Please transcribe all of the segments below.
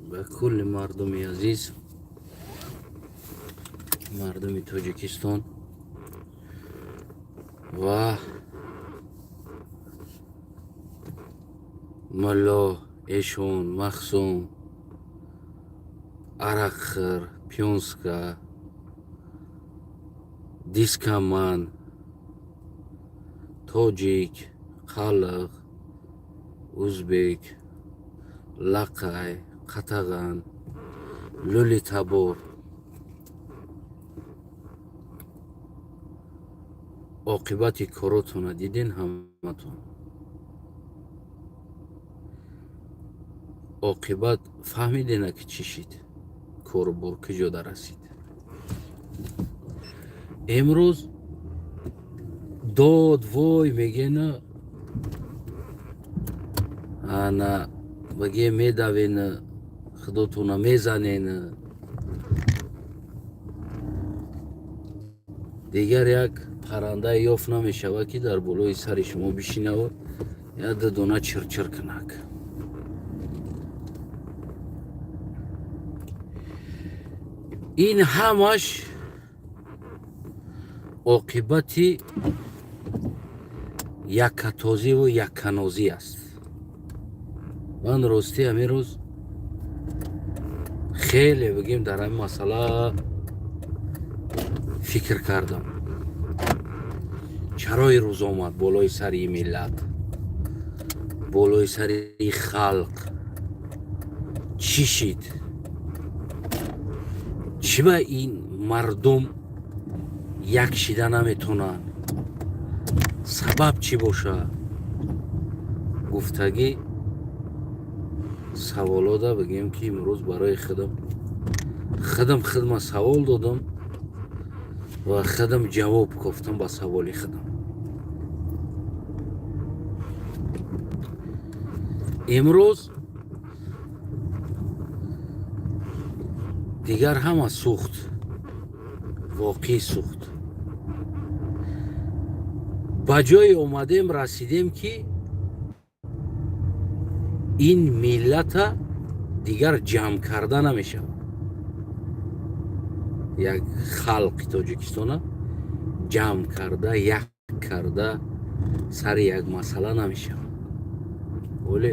Ба кулли мардуми азиз, мардуми Тоҷикистон ва мулло, эшон, махсум, арақхӯр, пёнска, дискаман, тоҷик, қалиқ, узбек, лақай, қатаған, лӯлитабор, оқибати коротона диден ҳаматон. Оқибат фаҳмидена, ки чӣ шид, корубор куҷода расид. Имрӯз дод вой мегена, ана баге медавена, худотона мезанена. Дигар як паррандае ёфт намешавад, ки дар болои сари шумо бишинавад, як дудона чирчир кунак. Ин ҳамаш оқибати яккатозиву якканозӣ аст. Ман ростӣ ҳамин рӯз хеле, бигем, дар ҳамин масъала фикр кардам: чаро ин рӯз омад болои сари миллат, болои сари халқ? Чӣ шид? Чӣ ба ин мардум як шида наметонанд? Сабаб чӣ бошад? Гуфтагӣ саволода, бигем, ки имрӯз барои худам худма савол додам ва худам ҷавоб кофтам ба саволи худам. Имрӯз дигар ҳама сӯхт, воқеъ сӯхт. Ба ҷое омадем, расидем, ки ин миллата дигар ҷамъ карда намешавад. Як халқи Тоҷикистона ҷамъ карда, як карда, сари як масъала намешавад. Оле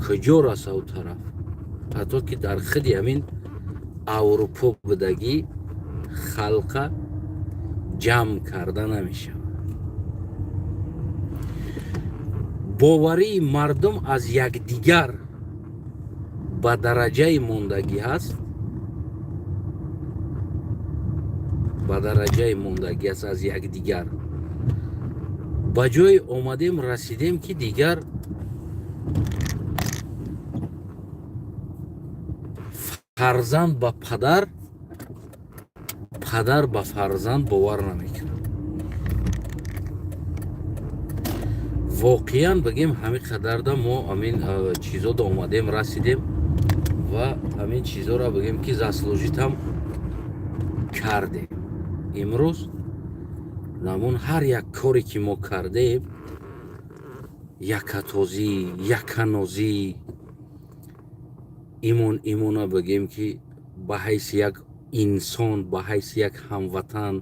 куҷо раса у тараф, ҳатто ки дар худи ҳамин Аврупо будагӣ халқа ҷамъ карда намешавад. Боварии мардум аз якдигар ба дараҷаи мондагӣ ҳаст, ба дараҷаи мондагӣ аст аз якдигар. Ба ҷое омадем, расидем, ки дигар фарзанд ба падар, падар ба фарзанд бовар намекунад. Воқеан, бигем, ҳамин қадарда мо ҳамин чизода омадем, расидем ва ҳамин чизоро, бигем, ки заслужить ҳам кардем. Имрӯз намун ҳар як коре ки мо кардем, якатозӣ, яканозӣ, имон имона, бигем, ки ба ҳайси як инсон, ба ҳайси як ҳамватан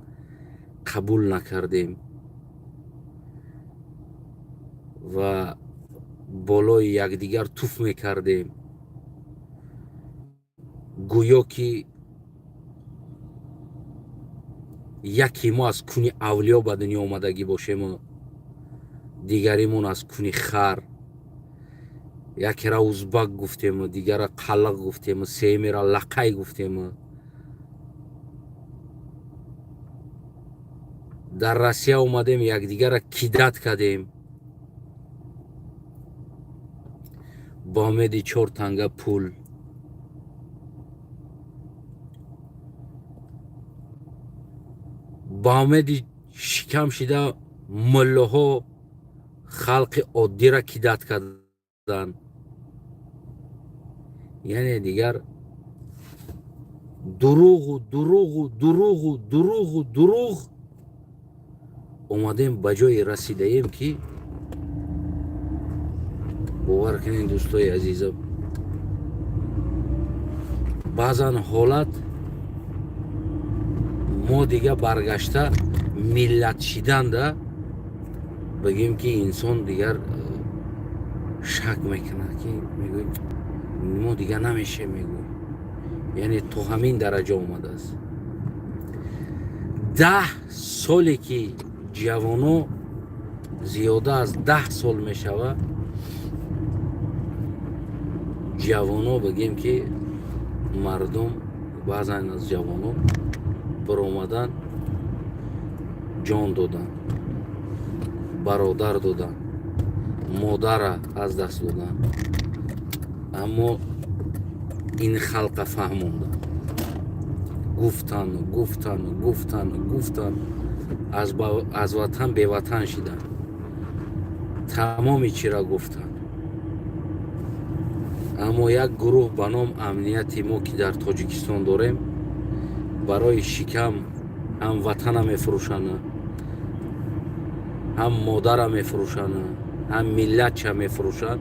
қабул накардем ва болои якдигар туф мекардем, гӯё ки яке мо аз куни авлиё ба дунё омадагӣ бошему дигаримон аз куни хар. Якера узбак гуфтему, дигара қалақ гуфтему, сеюмера лақай гуфтему. Дар Россия омадем, якдигара кидать кардем ба умеди чор танга пул. Ба умеди шикам шида муллоҳо халқи оддиро кидать карданд. Яъне дигар дуруғу дуруғу дуруғу дуруғу дуруғ. Омадем, ба ҷое расидаем, ки бовар кунед, дӯстои азизам. Баъзан ҳолат мо дига баргашта миллат шиданда, бигем ки, инсон дигар шак мекунад, ки мегӯй, мо дига намешем, мегӯй. Яъне то ҳамин дараҷа омадааст. 10 соле ки ҷавоно, зиёда аз 10 сол мешавад, ҷавоно, бигем ки, мардум, баъзан аз ҷавоно баромадан, ҷон додан, бародар додан, модара аз даст додан, аммо ин халқа фаҳмонда гуфтану гуфтану гуфтану гуфтан, аз ватан беватан шидан, тамоми чира гуфтанд. Аммо як гурӯҳ ба ном амнияти мо, ки дар Тоҷикистон дорем, барои шикам ҳам ватана мефурӯшанд, ҳам модара мефурӯшанд, ҳам миллатча мефурӯшанд.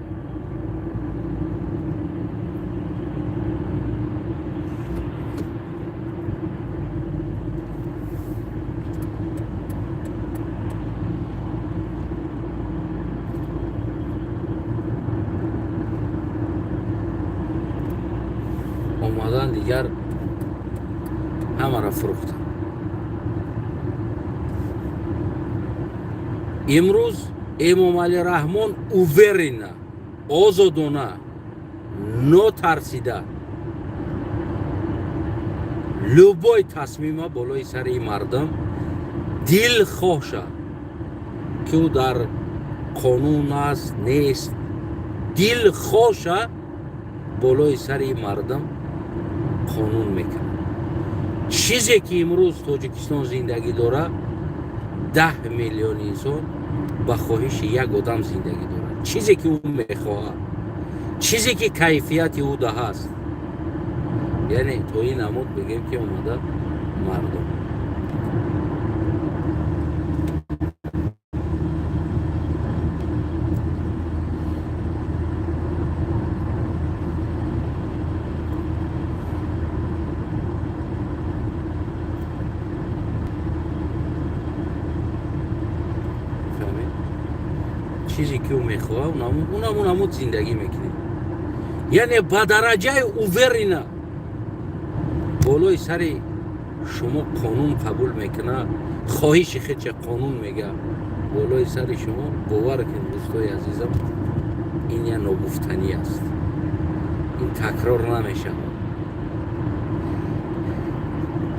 Омадан, дигар ҳамаро фурӯхтанд. Имрӯз Эмомалӣ Раҳмон уверенно, озодона, нотарсида любой тасмима болои сари мардум дилхоҳша, ки ӯ дар қонун аст, нест, дилхоша болои сари мардум қонун мекунад. Чизе ки имрӯз Тоҷикистон зиндагӣ дорад, 10 миллион инсон ба хоҳиши як одам зиндагӣ дорад. Чизе ки ӯ мехоҳад, чизе ки кайфияти ӯ да ҳаст. Яъне то ин намуд, бигем ки, омада мардум. Фаҳмед, чизе ки ӯ мехоҳад, унаму намуд зиндагӣ мекунед. Яъне ба дараҷаи уверенно болои сари шумо қонун қабул мекунад, хоҳиши худша қонун мега болои сари шумо. Бовар кунед, дӯстои азизам, ин я ногуфтанӣ аст, ин такрор намешавад.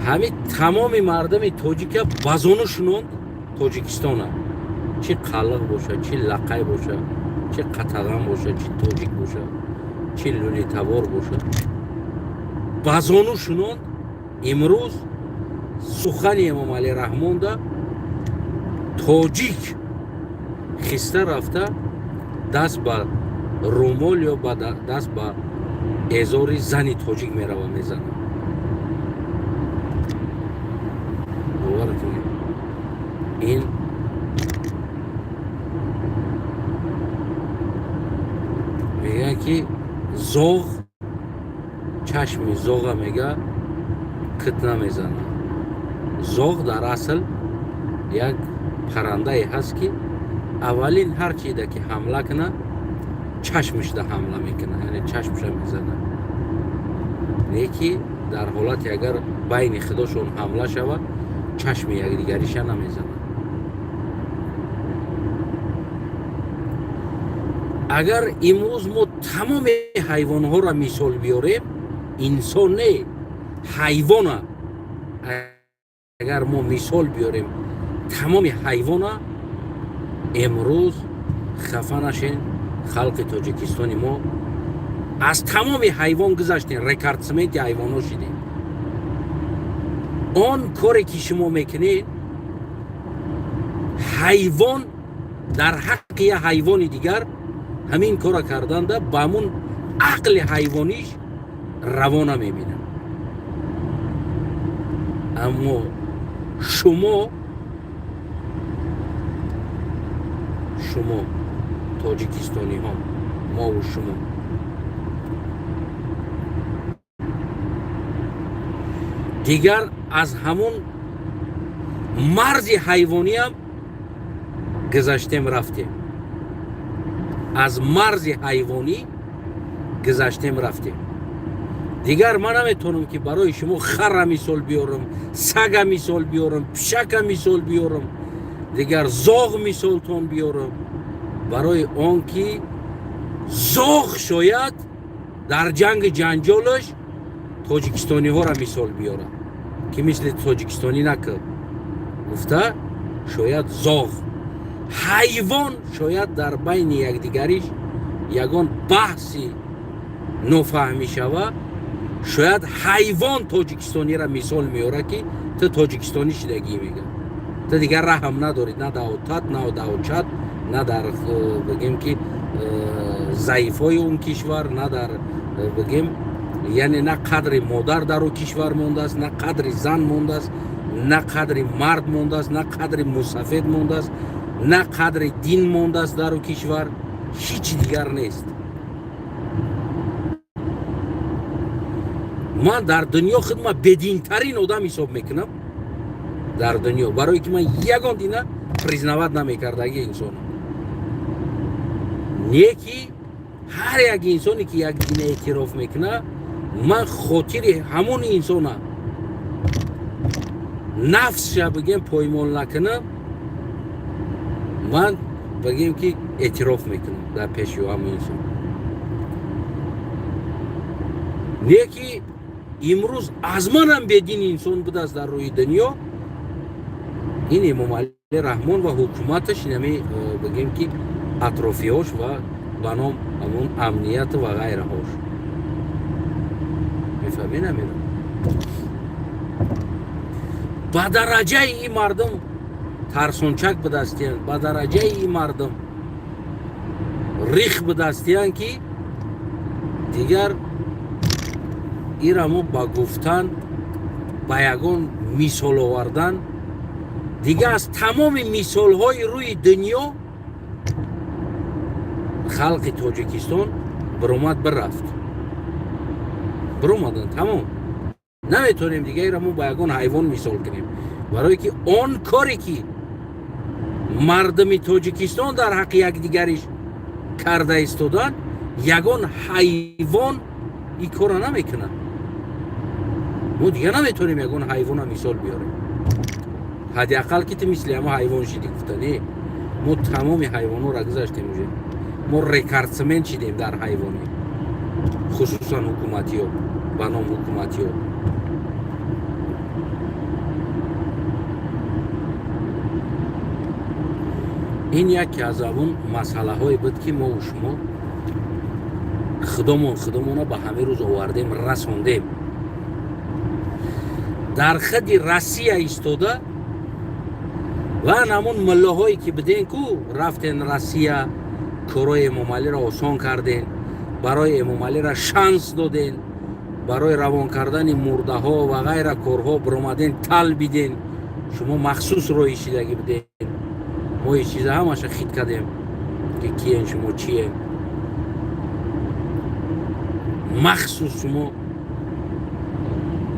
Ҳамин тамоми мардуми тоҷика ба зону шунонд. Тоҷикистона, чӣ қаллиқ бошад, чӣ лақай бошад, чӣ қатаған бошад, чӣ тоҷик бошад, чӣ лӯлитабор бошад, ба зону шунонд. Имрӯз сухани Эмомалӣ Раҳмонда тоҷик хиста рафта даст ба румол ё даст ба эзори зани тоҷик мерава, мезанад. Бовар кунед, ин мегӯянд, ки зоғ, чашми зоға мега, кит намезанад. Зоғ дар асл як паррандае ҳаст, ки аввалин ҳар чида ки ҳамла кунад, чашмишда ҳамла мекунад, яъне чашмша мезанад. Не ки дар ҳолате агар байни худошон ҳамла шавад, чашми якдигариша намезанад. Агар имрӯз мо тамоми ҳайвонҳоро мисол биёрем, инсон не, ҳайвона агар мо мисол биёрем, тамоми ҳайвона, имрӯз хафа нашен, халқи Тоҷикистони мо аз тамоми ҳайвон гузаштем, рекордсменти ҳайвонҳо шидем. Он коре ки шумо мекунед, ҳайвон дар ҳаққи як ҳайвони дигар ҳамин кора карданда ба ҳамун ақли ҳайвониш равона мебинад. Аммо шумо, тоҷикистониҳо, мову шумо Дигар аз ҳамон марзи ҳайвониам гузаштем, рафтем. Аз марзи ҳайвонӣ гузаштем, рафтем. Дигар ман наметавонам, ки барои шумо хара мисол биёрам, сага мисол биёрам, пишака мисол биёрам, дигар зоғ мисолтон биёрам, барои он ки зоғ шояд дар ҷанги ҷанҷолаш тоҷикистониҳоро мисол биёрад, ки мисли тоҷикистонӣ накард гуфта. Шояд зоғ, ҳайвон шояд дар байни якдигариш ягон баҳси нофаҳмӣ шава, шояд ҳайвон тоҷикистониро мисол меорад, ки ту тоҷикистонӣ шидагӣ, мега, ту дигар раҳм надорӣ, на дар отат, на дар очат, на дар бигем ки заифҳои он кишвар, на дар бигем, яъне на қадри модар дар он кишвар мондааст, на қадри зан мондааст, на қадри мард мондааст, на қадри мусафед мондааст, на қадри дин мондааст дар он кишвар. Ҳеҷ дигар нест. Ман дар дунё худма бединтарин одам ҳисоб мекунам дар дунё, барое ки ман ягон дина признавать намекардаги инсоно. Не ки ҳар як инсоне ки як дина эътироф мекунад, ман хотири ҳамон инсона нафсша бигем поймол накунам, ман бигем ки эътироф мекунам дар пеши ҳамон инсон. Не ки имрӯз аз манам бедин инсон будааст дар рӯи дунё, ин Эмомалӣ Раҳмон ва ҳукуматаш, инами бигем ки атрофиҳош ва ба ном ҳамон амнияту ва ғайраҳош. Мефаҳмӣ, намера ба дараҷаи ин мардум тарсончак будастиянд, ба дараҷаи ин мардум рих будастиянд, ки дигар ира мо ба гуфтан, ба ягон мисол овардан, дигар аз тамоми мисолҳои рӯи дунё халқи Тоҷикистон биромад, бирафт, биромадан, тамом. Наметавонем дига ира мо ба ягон ҳайвон мисол кунем, барое ки он коре ки мардуми Тоҷикистон дар ҳаққи якдигариш карда истодан, ягон ҳайвон ин корро намекунад. Мо дигар наметавонем ягон ҳайвона мисол биёрем, ҳадди ақал ки ту мисли ҳамо ҳайвон шидӣ гуфта. Не, мо тамоми ҳайвонҳоро гузаштем уже, мо рекордсмен шидем дар ҳайвонӣ, хусусан ҳукуматиё, ба ном ҳукуматиё. Ин яке аз ҳамон масъалаҳое буд, ки мову шумо худомон худомона ба ҳамин рӯз овардем, расондем. Дар хиди Россия истода ва ҳамон муллоҳое ки биден ку рафтен Россия, корои Эмомалиро осон карден, барои Эмомалиро шанс доден, барои равон кардани мурдаҳо ва ғайра корҳо биромаден, талбиден. Шумо махсус роҳи шидагӣ буден. Мо ин чиза ҳамаша хит кардем, ки киен шумо, чиен. Махсус шумо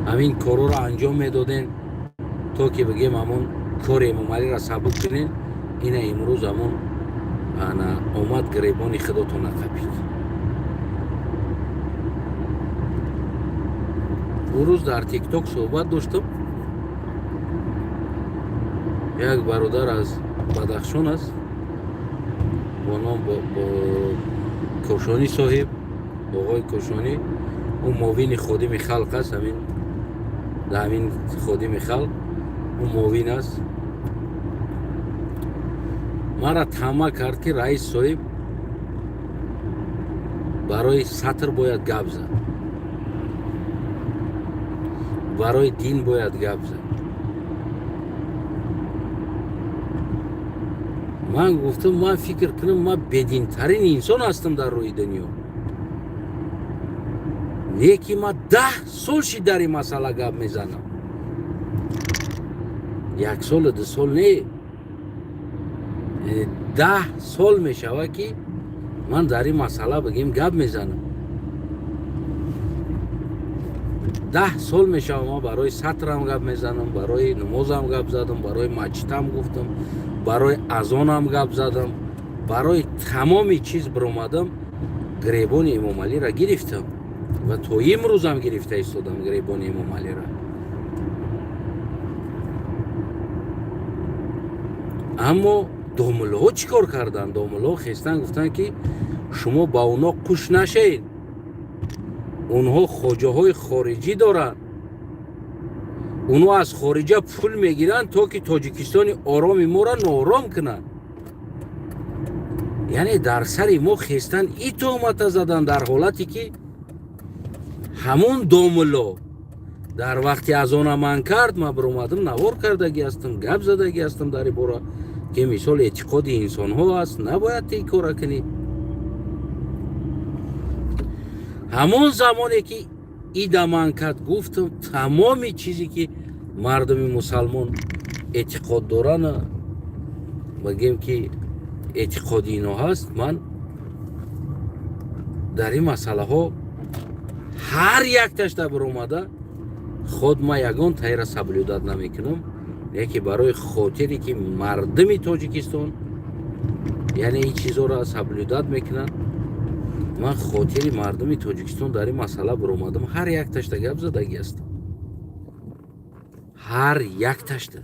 ҳамин корҳоро анҷом медоден, то ки бигем ҳамон кори Эмомалиро сабук кунен. Ина имрӯз ҳамон ана омад, гиребони худотона қапид. Он рӯз дар Тикток суҳбат доштам, як бародар аз Бадахшон аст бо ном Кошонӣ соҳиб, оғои Кошонӣ. Ӯ муовини ходими халқ аст. Ҳамин дар ҳамин ходими халқ ӯ муовин аст. Мара тамма кард, ки раис соҳиб, барои сатр бояд гап зад, барои дин бояд гап зад. Ман гуфтам, ман фикр кунам, ман бединтарин инсон ҳастам дар рӯи дунё. Не ки ман 10 сол шид дар ин масъала гап мезанам, як солу 2 сол не, 10 сол мешавад, ки ман дар ин масъала бигем гап мезанам. 10 сол мешава, ман барои сатрам гап мезанам, барои намозам гап задам, барои масҷидам гуфтам, барои азонам гап задам, барои тамоми чиз биромадам, гиребони Эмомалиро гирифтам ва то имрӯзам гирифта истодам гиребони Эмомалиро. Аммо домуллоҳо чӣ кор карданд? Домуллоҳо хестан, гуфтанд, ки шумо ба онҳо қуш нашед, онҳо хоҷаҳои хориҷӣ доранд, онҳо аз хориҷа пул мегиранд, то ки Тоҷикистони ороми моро ноором кунанд. Яъне дар сари мо хестан и туҳмата задан, дар ҳолате ки ҳамун домулло дар вақти азона ман кард, ман биромадам, навор кардагӣ ҳастам, гап задагӣ ҳастам дар ин бора, ки мисол эътиқоди инсонҳо аст, набояд ти кора кунӣ. Ҳамон замоне ки ида ман кард, гуфтам, тамоми чизе ки мардуми мусалмон эътиқод доранд, бигем ки эътиқоди ино ҳаст, ман дар ин масъалаҳо ҳар якташта биромада, худ ман ягон тайра соблюдать намекунам, яке барои хотире ки мардуми Тоҷикистон, яъне ин чизоро соблюдать мекунанд, ман хотири мардуми Тоҷикистон дар ин масъала биромадам, ҳар якташта гап задагӣ ҳастам, ҳар якташта.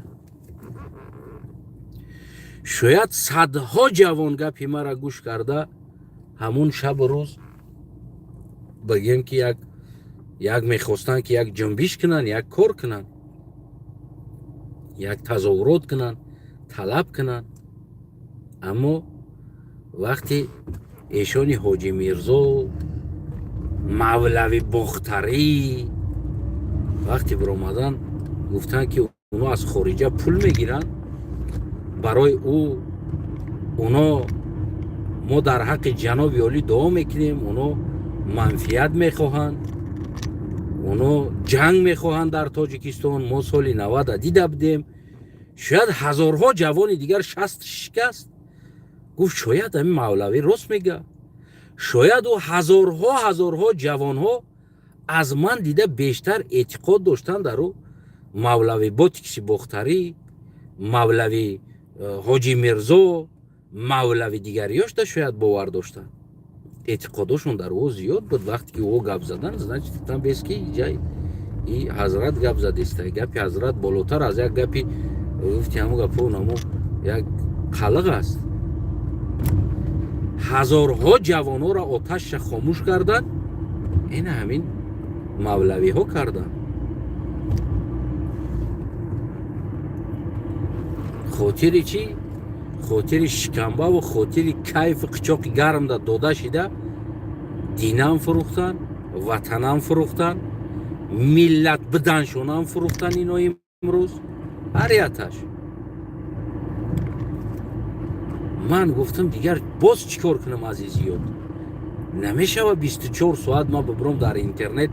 Шояд садҳо ҷавон гапи мара гӯш карда, ҳамун шабу рӯз, бигем ки як мехостанд, ки як ҷунбиш кунанд, як кор кунанд, як тазоҳурот кунанд, талаб кунанд. Аммо вақте эшони Ҳоҷи Мирзо, Мавлави Бохтарӣ вақте биромадан, гуфтанд, ки онҳо аз хориҷа пул мегиранд, барои ӯ оно мо дар ҳаққи ҷаноби олӣ дуо мекунем, оно манфиат мехоҳанд, оно ҷанг мехоҳанд дар Тоҷикистон, мо соли 90-а дида будем. Шояд ҳазорҳо ҷавони дигар шаст шикаст, гуфт, шояд ҳамин мавлавӣ рост мега, шояд ӯ ҳазорҳо ҳазорҳо ҷавонҳо аз ман дида бештар эътиқод доштанд дар ӯ мавлави Ботикси Бохтарӣ, мавлави Ҳоҷи Мирзо, мавлави дигариёшда шояд бовар доштанд, эътиқодошон дар ӯ зиёд буд. Вақте ки ӯ гап задан, значит, там бес ки ҷай и ҳазрат гап задиста, гапи ҳазрат болотар аз як гапи гуфти ҳамун гапо намо як қалиқ аст. Ҳазорҳо ҷавонҳоро оташша хомӯш карданд, ина ҳамин мавлавиҳо карданд. Хотири чӣ? Хотири шикамбаву хотири кайфу қичоқи гармда дода шида, динам фурӯхтан, ватанам фурӯхтан, миллат биданшонам фурӯхтан. Ино имрӯз ҳар яташ. Ман гуфтам, дигар боз чӣ кор кунам, ази зиёд намешава. 24 соат ман бибурам дар интернет,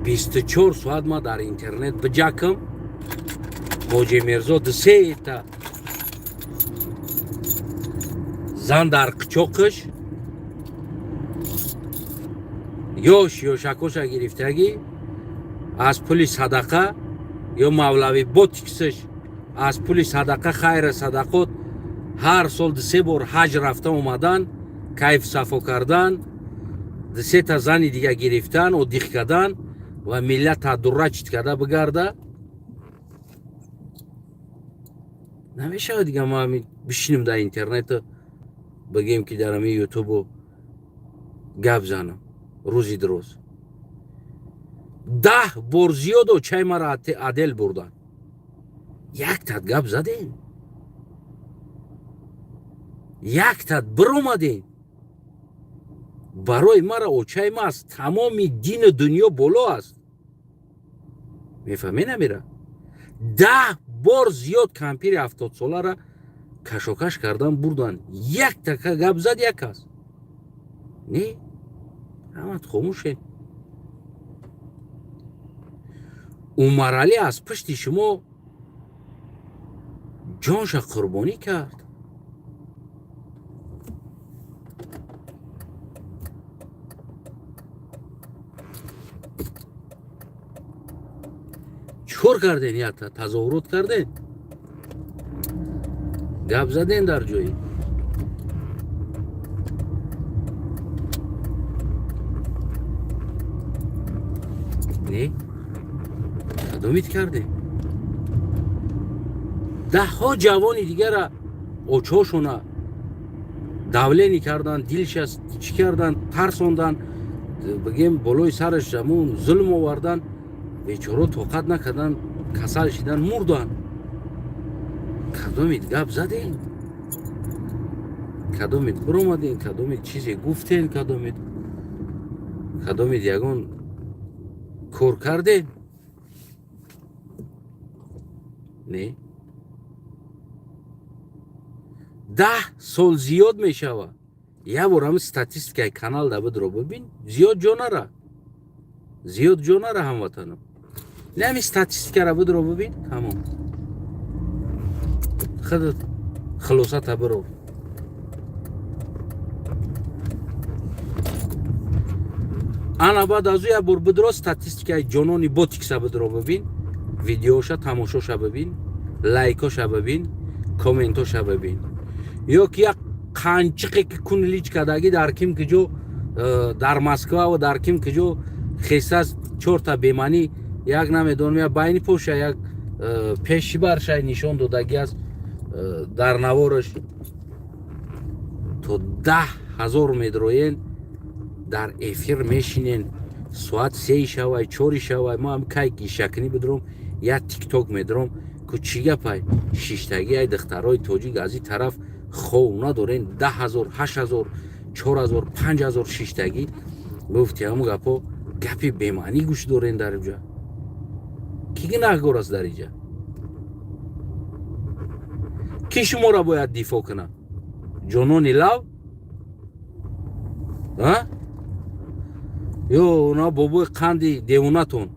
24 соат ман дар интернет биҷакам, Ҳоҷи Мирзо дусета зан дар қичоқиш, ёш ёшакоша гирифтагӣ аз пули садақа, ё мавлави ботиксиш аз пули садақа, хайра садақот, ҳар сол дусе бор ҳаҷ рафта омадан, кайф сафо кардан, дусета зани дига гирифтан, оддих кардан ва миллата дурачит карда бигарда намешавад. Дига ма бишинем дар интернету, бигем ки дар ами ютубу гап занам рӯзи дуруз 10 бор зиёдо чай мара адел бурдан, яктат гап задем, яктат биромадем. Барои мара очаи ма аз тамоми дину дунё боло аст, мефаҳме намера? 10 бор зиёд кампири 70-солара кашокаш кардан бурдан, як така гап зад як аст, не, ҳамат хомӯшем. Умаралӣ аз пушти шумо ҷонша қурбонӣ кард. Чӣ кор карден? Я тазоҳурот карден, гап заден дар ҷои? Не, кадомит кардем? Даҳҳо ҷавони дигара очошона давление кардан, дилша чӣ кардан, тарсондан, бигем, болои сараш ҳамун зулм овардан. Бечоро тоқат накардан, касал шидан, мурдан. Кадомит гап задем? Кадомит биромадем? Кадомит чизе гуфтем? Кадомит ягон кор кардем? Не, 10 сол зиёд мешавад. Як бор ҳами статистикаи канал да бидро бибин. Зиёд ҷо нара, зиёд ҷо нара, ҳамватанам. Не, ҳами статистикара бидро бибин, тамом, худат хулосата биро. Ана, баъд аз ӯ як бор бидро статистикаи ҷонони ботикса бидро бибин, видеоша тамошоша бибин, лайкоша бибин, комментоша бибин. Ё ки як қанчиқе ки кун лич кардагӣ дар ким ки ҷо, дар Москва ва дар ким ки ҷо хесас, чорта беманӣ, як намедонам, як байни поша, як пеши баршай нишон додагӣ аст дар навораш. То 10 000 медроен, дар эфир мешинен, соат 3 шавай, 4 шавай. Мо ҳам кай гишакунӣ бидром, як тикток медром ку, чӣ гапай? Шиштагӣ ай духтарои тоҷик аз ин тараф хов надорен, 10 000, 8000, 4000, 5000 шиштагӣ. Гуфти, ҳамун гапо, гапи бемаънӣ гӯш дорен дар инҷа. Кӣ гунаҳгор аст дар инҷа? Кӣ шуморо бояд дифоъ кунад? Ҷонони лав а ё она бобои қанди девонатон?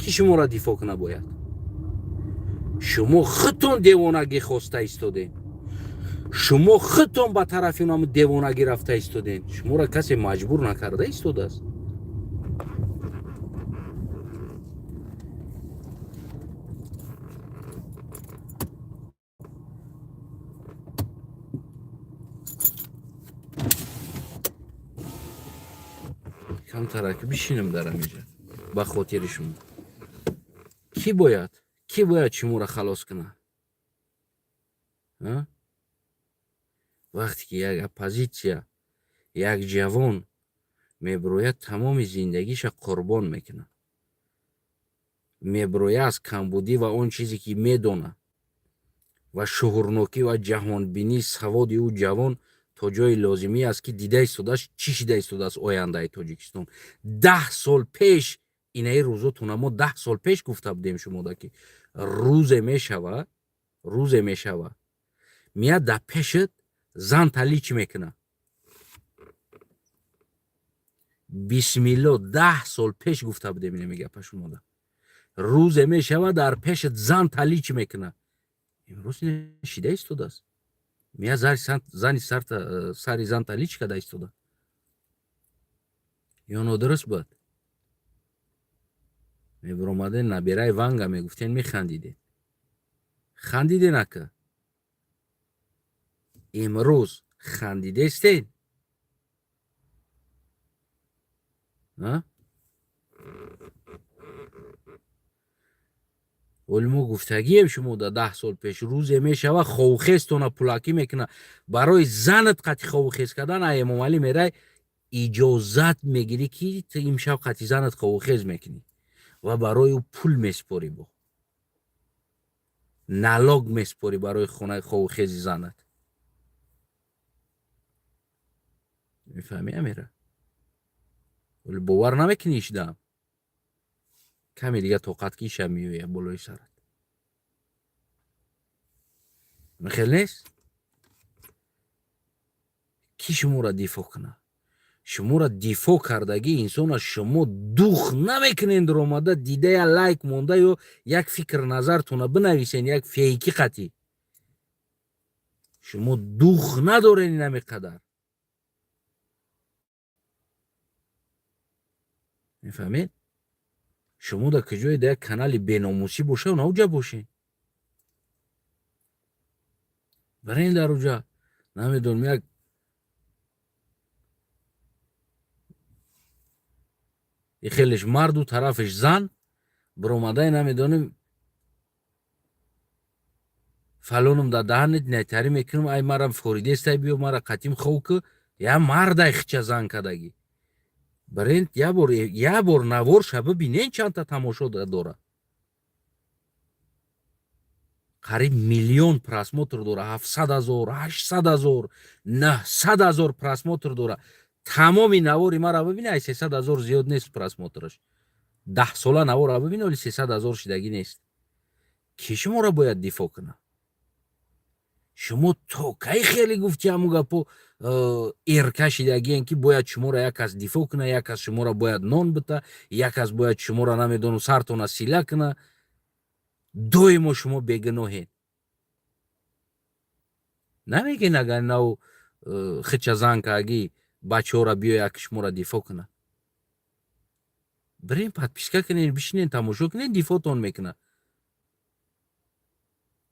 Кӣ шуморо дифоъ кунад бояд? Шумо худтон девонагӣ хоста истодем, шумо худтон ба тарафи онам девонагӣ рафта истодем. Шуморо касе маҷбур накарда истодааст. Камтараки бишинем дар амиҷа ба хотири шумо. Кӣ бояд шуморо халос кунад? Вақте ки як оппозитсия, як ҷавон мебирояд, тамоми зиндагиша қурбон мекунад, мебирояд аз камбудӣ ва он чизе ки медонад ва шуҳурнокӣ ва ҷаҳонбинӣ, саводи ӯ ҷавон то ҷои лозимӣ аст, ки дида истодааст чӣ шида истодааст ояндаи Тоҷикистон. 10 сол пеш инаи рӯзотона мо 10 сол пеш гуфта будем шумода, ки рӯзе мешава, рӯзе мешава, меяд дар пешат зан талич мекунад. Бисмилло, 10 сол пеш гуфта будем инами гапа шумода: рӯзе мешава, дар пешат зан талич мекунад. Имрӯз шида истодааст, мея зани сари зан талич када истода. Ё нодуруст буд? Мебиромаден, набираи Ванга мегуфтен, механдиден. Хандиден ака, имрӯз хандидестен? А оли мо гуфтагием шумо да 10 сол пеш: рӯзе мешава, ховхезтона пулакӣ мекуна. Барои занат қати ховхез кардан ай Эмомалӣ мерай, иҷозат мегирӣ, ки ту имшаб қати занат ховхез мекунӣ ва барои ӯ пул месупорӣ, бо налог месупорӣ барои хонаи ховхези занат. Мефаҳмӣ, амира? Вале бовар намекунӣ, ишдаам. Каме дига тоқат ки, иша меоя болои сарат. Михел нест? Кӣ шуморо дифоъ кунад? Шуморо дифоъ кардагӣ инсона шумо дух намекунен. Дуромада дида, я лайк монда ё як фикр назартона бинависен, як фейки қатӣ. Шумо дух надорен инами қадар, мефаҳмед? Шумо дар куҷое дар як канали беномусӣ боша, науҷа бошен. Барен дар уҷа, намедонам, як хелеш марду тарафеш зан биромадай, намедонем, фалонум дар даҳанет найтарӣ мекунам, ай марам форидестай, биё мара қатим хов ку. Я мардай хича зан кадагӣ. Барен я бор наворша бибинен, чандта тамошо дора. Қариб миллион просмотр дора, 700 000, 800 000, 900 000 просмотр дора. Тамоми навори мара бибини, ай 300 000 зиёд нест просмотраш. 10сола навора бибини, оли 300 000 шидагӣ нест. Ки шуморо бояд дифоъ кунад? Шумо то кай хеле гуфти ҳамун гапо эрка шидагиен, ки бояд шуморо як кас дифоъ куна, як кас шуморо бояд нон бита, як кас бояд шуморо, намедонам, сартона сила куна? Доимо шумо бегуноҳед. Намегӯен, агар нав хича зан кааги, бачаҳоро биёяд, ки шуморо дифоъ кунад. Бирен, подписка кунен, бишинен, тамошо кунен, дифоътон мекунад.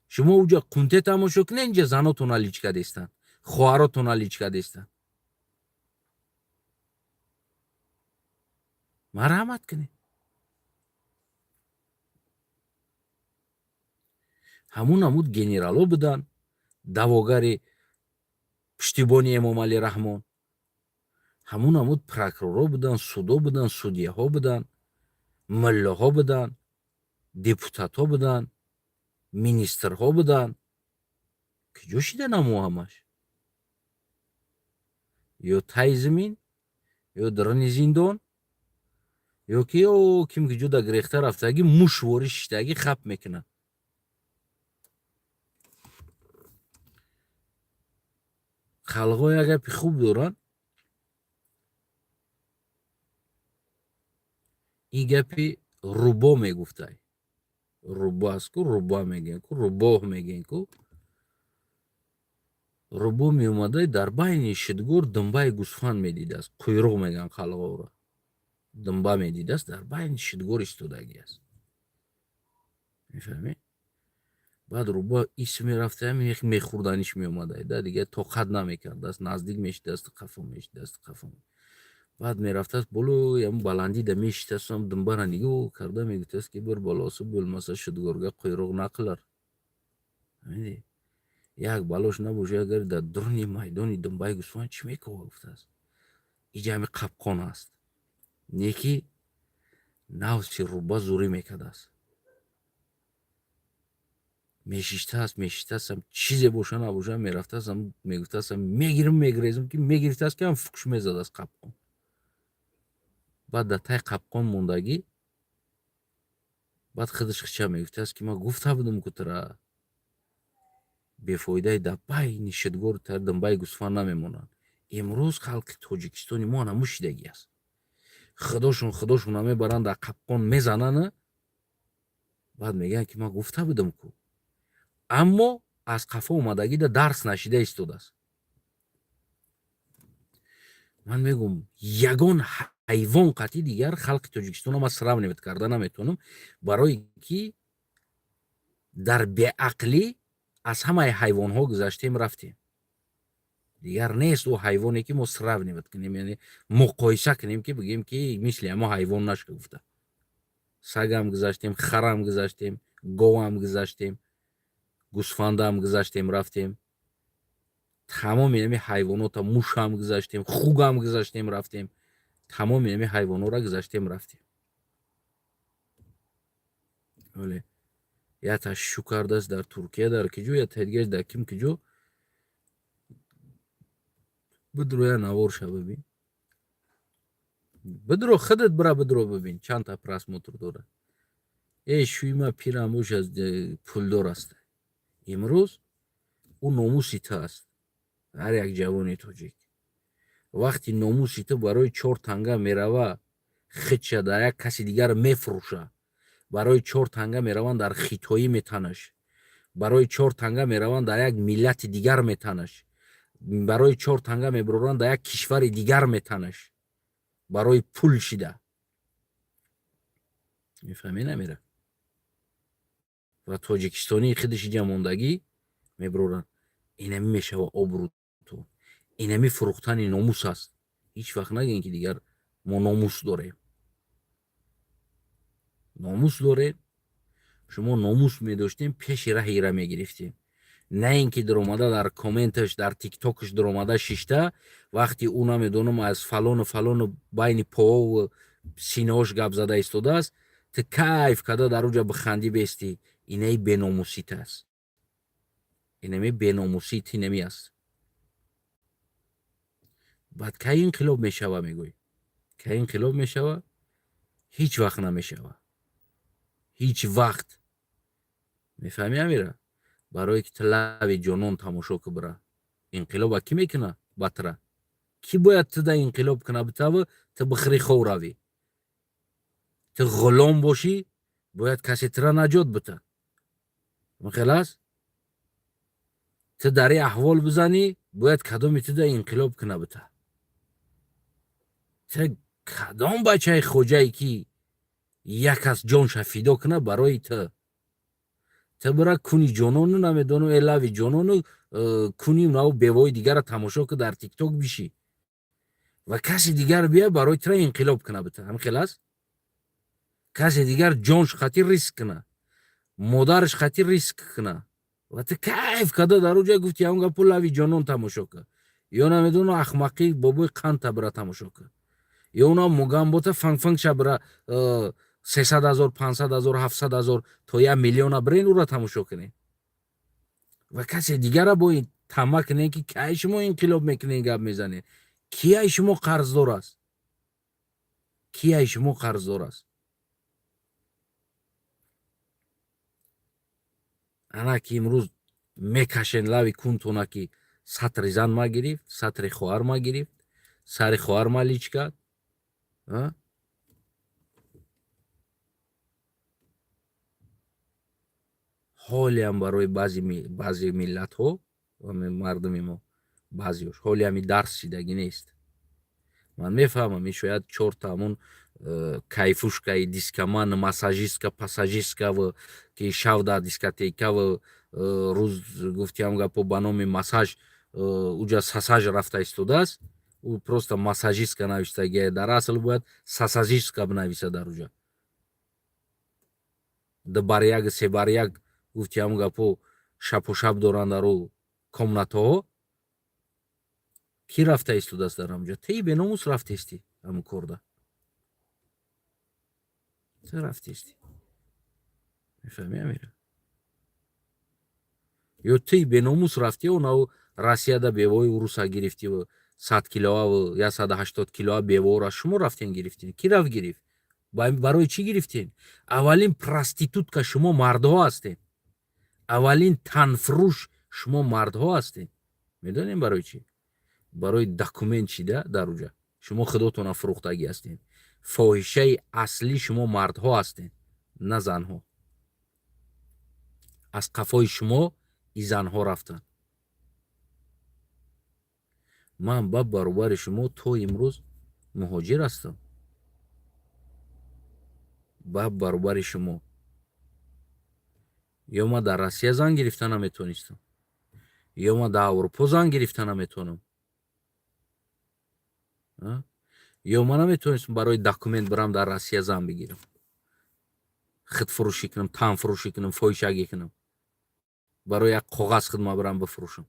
Шумо уҷа қунте тамошо кунед, инҷа занотона личка дестанд, хоҳаротона личка дестанд. Марҳамат кунед. Ҳамун намуд генерало буданд, давогари пуштибони Эмомалӣ Раҳмон. Ҳамун намуд прокурорҳо буданд, судо буданд, судияҳо буданд, муллоҳо буданд, депутатҳо буданд, министрҳо буданд. Куҷо шида намо ҳамаш? Ё таи замин, ё даруни зиндон, ё ки ё ким куҷо да гирехта рафтагӣ, мушворӣ шиштагӣ хап мекунад. Халқҳо як гапи хуб доранд. Ин гапи рубо мегуфтай. Рубо аст ку, руба мегӯянд ку, рубоҳ мегӯянд ку. Рубо меомадай, дар байни шидгор думбаи гӯсфанд медидааст. Қуйруқ мегӯянд қалғоро. Думба медидааст, дар байни шидгор истодагӣ аст. Мефаҳмед? Баъд рӯба ис мерафта, мехӯрданиш меомадай да, дига тоқат намекардааст, наздик мешидааст, қафо мешидааст, қафо. Баъд мерафтааст болои ҳамун баландида, мешитаст, ҳам думбара нигоҳ карда мегуфтааст, ки бир болосу bo'lмаса шудгорга қуйруқ нақилар. Як балош набоша, агар дар дуруни майдони думбаи гӯсфанд чӣ мекова, гуфтааст. Иҷа ҳами қапқон аст. Неки навси рӯба зурӣ мекардааст. Мешиштааст, мешиштааст, чизе боша набоша, мерафтааст, мегуфтааст, мегирам, мегирезам, ки мегирифтааст, ки ҳам фукш мезадааст қапқон. Баъд дар таи қапқон мондагӣ, баъд худаш хича мегуфтааст, ки ман гуфта будам ку тура, бефоидаи дар байни шидгор тар думбаи гӯсфанд намемонанд. Имрӯз халқи Тоҷикистони мо ҳамун шидагӣ аст. Худошон худошона мебаранд, дар қапқон мезананд, баъд мегӯянд, ки ман гуфта будам ку. Аммо аз қафо омадагида дарс нашида истодааст. Ман мегӯм, ягон ҳайвон қатъи дигар халқи Тоҷикистонро ман сравнивать карда наметавонам, барое ки дар беақлӣ аз ҳамаи ҳайвонҳо гузаштем, рафтем. Дигар нест ӯ ҳайвоне, ки мо сравнивать кунем, яъне муқоиса кунем, ки бигӯем, ки мисли ҳамо ҳайвон нашка гуфта. Сагам гузаштем, харам гузаштем, говам гузаштем, гӯсфандам гузаштем, рафтем. Тамоми ҳами ҳайвонота, мушам гузаштем, хугам гузаштем, рафтем. Тамоми ҳами ҳайвонҳоро гузаштем, рафтем. Вале ята шу кардааст дар Туркия, дар киҷо, ята дигараш дар ким киҷо. Бидро, я наворша бибин. Бидро, худат бира, бидро, бибин, чандта просмотр дорад. Э, шӯи ма пирам бош, аз пулдор аст. Имрӯз ӯ номуси ту аст. Ҳар як ҷавони тоҷик. Вақти номуси ту барои чор танга мерава, хича дар як каси дигар мефурӯша. Барои чор танга мераванд, дар хитоӣ метанаш. Барои чор танга мераванд, дар як миллати дигар метанаш. Барои чор танга мебароранд, дар як кишвари дигар метанаш. Барои пул шида. Мефаҳмӣ, намера? Ва тоҷикистонии худаш иҷа мондагӣ мебуроранд. Инами мешава обрӯтон, инами фурӯхтани номус аст. Ҳеҷ вақт нагӯем, ки дигар мо номус дорем. Номус дорем? Шумо номус медоштем, пеши раҳи ира мегирифтем, на ин ки дуромада дар комменташ, дар тиктокаш дуромада шишта, вақти ӯ, намедонам, аз фалону фалону байни поову синаош гап зада истодааст, ту кайф карда дар уҷа бихандӣ, бестӣ. Инаи беномусит аст, инами беномусит инами аст. Баъд кай инқилоб мешава, мегӯй? Кай инқилоб мешава? Ҳеҷ вақт намешава, ҳеҷ вақт. Мефаҳмӣ, Амира? Барое ки ту лави ҷонон тамошо ки бира, инқилоба кӣ мекуна? Батра кӣ бояд туда инқилоб куна битаву ту бихӯри, хов равӣ? Ту ғулом бошӣ, бояд касе тура наҷот бита. Хел аст? Ту дар ин аҳвол бизанӣ, бояд кадоми туда инқилоб куна бита. Ту кадом бачаи хоҷае, ки як кас ҷонша фидо куна барои ту? Ту бира куни ҷонону, намедонам, э лави ҷонону куни наву бевои дигара тамошо ку, дар тикток бишӣ ва каси дигар бия барои тура инқилоб куна бита. Ҳамин хел аст? Касе дигар ҷонш хати риск куна, модараш хати риск куна ва ту кайф карда дар уҷа гуфти ҳамон гапу лави ҷонон тамошо ку, ё намедонам, ахмақӣ бобои қанта бира тамошо ку, ё уна мугамбота фангфангша бира 300 000, 500 000, 700 000 то 1 миллиона бирен, ура тамошо кунем ва касе дигара бо тама кунем, ки кай шумо инқилоб мекунем. Гап мезанем. Ки ай шумо қарздор аст? Ки ай шумо қарздор аст? Ана ки имрӯз мекашен лави кунтона, ки сатри зан ма гирифт, сатри хоҳар ма гирифт, сари хоҳар ма лич кард. Ҳолиам барои баъзе миллатҳо, мардуми мо, баъзеош ҳоли ҳами дарс шидагӣ нест. Ман мефаҳмам, ин шояд чорта ҳамун кайфушкаи дискоман, массажистка, пассажисткаву, ки шав дар дискотекаву рӯз, гуфти ҳам гапо, ба номи массаж уҷа сасаж рафта истодааст. Ӯ просто массажистка навиштагия, дар асл бояд сасажистка бинависа. Дар уҷа ду бар як, се бар як, гуфти ҳам гапо, шапу шаб доранд дар ӯ комнатаҳо. Кӣ рафта истодааст дар ҳамҷо? Теи беномус рафтестӣ ҳамун корда, ту рафтестӣ. Мефаҳмӣ, Амира? Ё тии беномус рафтӣ онау Россияда бевои уруса гирифтиву 100 килоаву 180 килоа бевоора шумо рафтен гирифтен. Кӣ рафт гирифт? Барои чӣ гирифтен? Аввалин проститутка шумо мардҳо ҳастен, аввалин танфурӯш шумо мардҳо ҳастен. Медонем барои чӣ? Барои документ шида дар уҷа шумо худотона фурӯхтагӣ ҳастен. Фоҳишаи аслӣ шумо мардҳо ҳастен, на занҳо. Аз қафои шумо и занҳо рафтанд. Ман ба баробари шумо то имрӯз муҳоҷир ҳастам, ба баробари шумо. Ё ман дар Россия зан гирифта наметонистам, ё ман дар Аврупо зан гирифта наметавонам, ё ман наметавонистам барои документ бирам дар Россия зан бигирам, худфурӯшӣ кунам, танфурӯшӣ кунам, фоҳишагӣ кунам, барои як коғаз худма бирам бифурӯшам?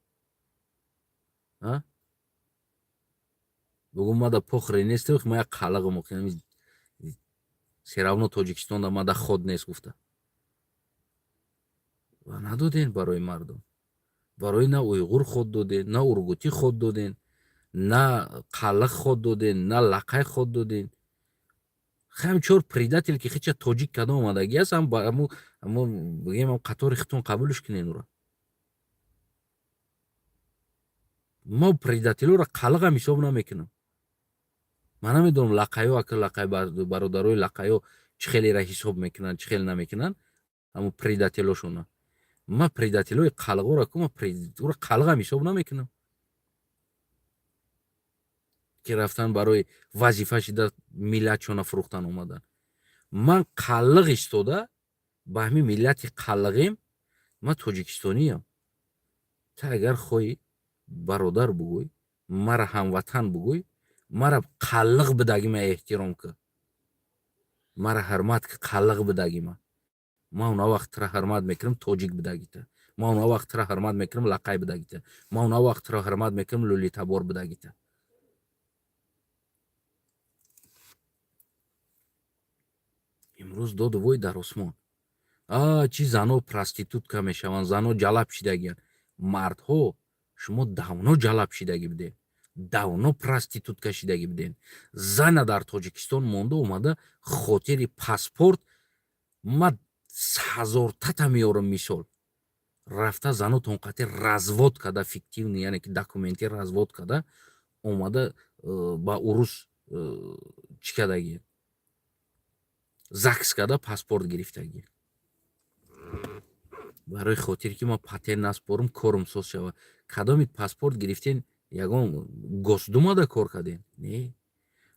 Бугум, мада похре нест, ма як қалағам, всё равно Тоҷикистонда мада ход нест гуфта ва надоден барои мардум. Барои на уйғур ход доден, на ургутӣ ход доден, на қалақ ход доден, на лақай ход доден. Хам чор предатель, ки хича тоҷик када омадагӣ аст, ҳамо бигем, қатори хитон қабулш кунен ура. Мо предателёро қалағам ҳисоб намекунам. Ман намедонам, лақаё, ака, лақай, бародарои лақаё чӣ хелера ҳисоб мекунанд, чӣ хел намекунанд ҳамо предателошона. Ма предателои қалғора ку, ма ура қалғам ҳисоб намекунам, ки рафтан барои вазифа шида миллатшона фурӯхтан омадан. Ман қаллиқ истода ба ҳамин миллати қаллиғем, ман тоҷикистониям. Та агар хоҳӣ, бародар бугӯй, мара ҳамватан бугӯй, мара қаллиқ бидагима эҳтиром кӣ, мара ҳурмат ки, қаллиқ бидагима. Ман он вақт тура ҳурмат мекунам, тоҷик бидагита. Ман он вақт тура ҳурмат мекунам, лақай бидагита. Ман он вақт тура ҳурмат мекунам, лӯлитабор бидагита. Имрӯз доду вой дар осмон. А чи зано проститутка мешаванд, зано ҷалаб шидагиянд. Мардҳо, шумо давно ҷалаб шидагӣ будед, давно проститутка шидагӣ будед. Зана дар Тоҷикистон монда, омада хотири паспорт, ма ҳазортата меёрам мисол, рафта занотон қати развод када, фиктивный, яъне ки документи развод када, омада ба урус чӣ кардагӣ, ЗАГС када, паспорт гирифтагӣ, барои хотире ки ман патент наспорам, корум соз шавад. Кадоми паспорт гирифтен? Ягон Госдумада кор карден? Не,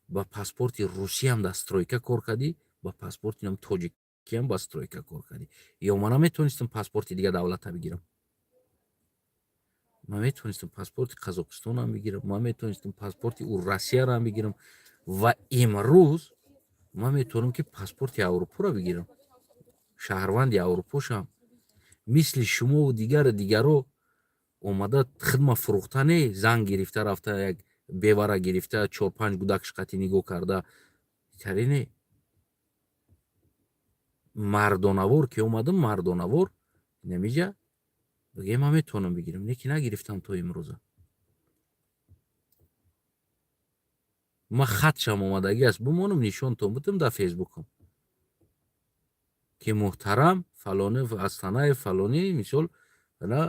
ба паспорти Русиям дар стройка кор кардӣ, ба паспорти нам тоҷикиам ба стройка кор кардӣ. Ё ман наметавонистам паспорти дигар давлата бигирам? Ман метавонистам паспорти Қазоқистонам бигирам, ман метавонистам паспорти Россияро бигирам ва имрӯз ман метавонам, ки паспорти Аврупоро бигирам, шаҳрванди Аврупо шавам, мисли шумову дигару дигаро. Омада хидма фурӯхта не, зан гирифта рафта, як бевара гирифта, чор панҷ гудакш қати нигоҳ карда таре не. Мардонавор ки омадам, мардонавор намиҷа бигӯе, ман метавонам бигирам, не ки нагирифтам то имрӯза. Ман хатшам омадагӣ аст, бимонам, нишонтон бутам дар Фейсбукам, ки муҳтарам фалони Астанаев фалонӣ, мисол, ана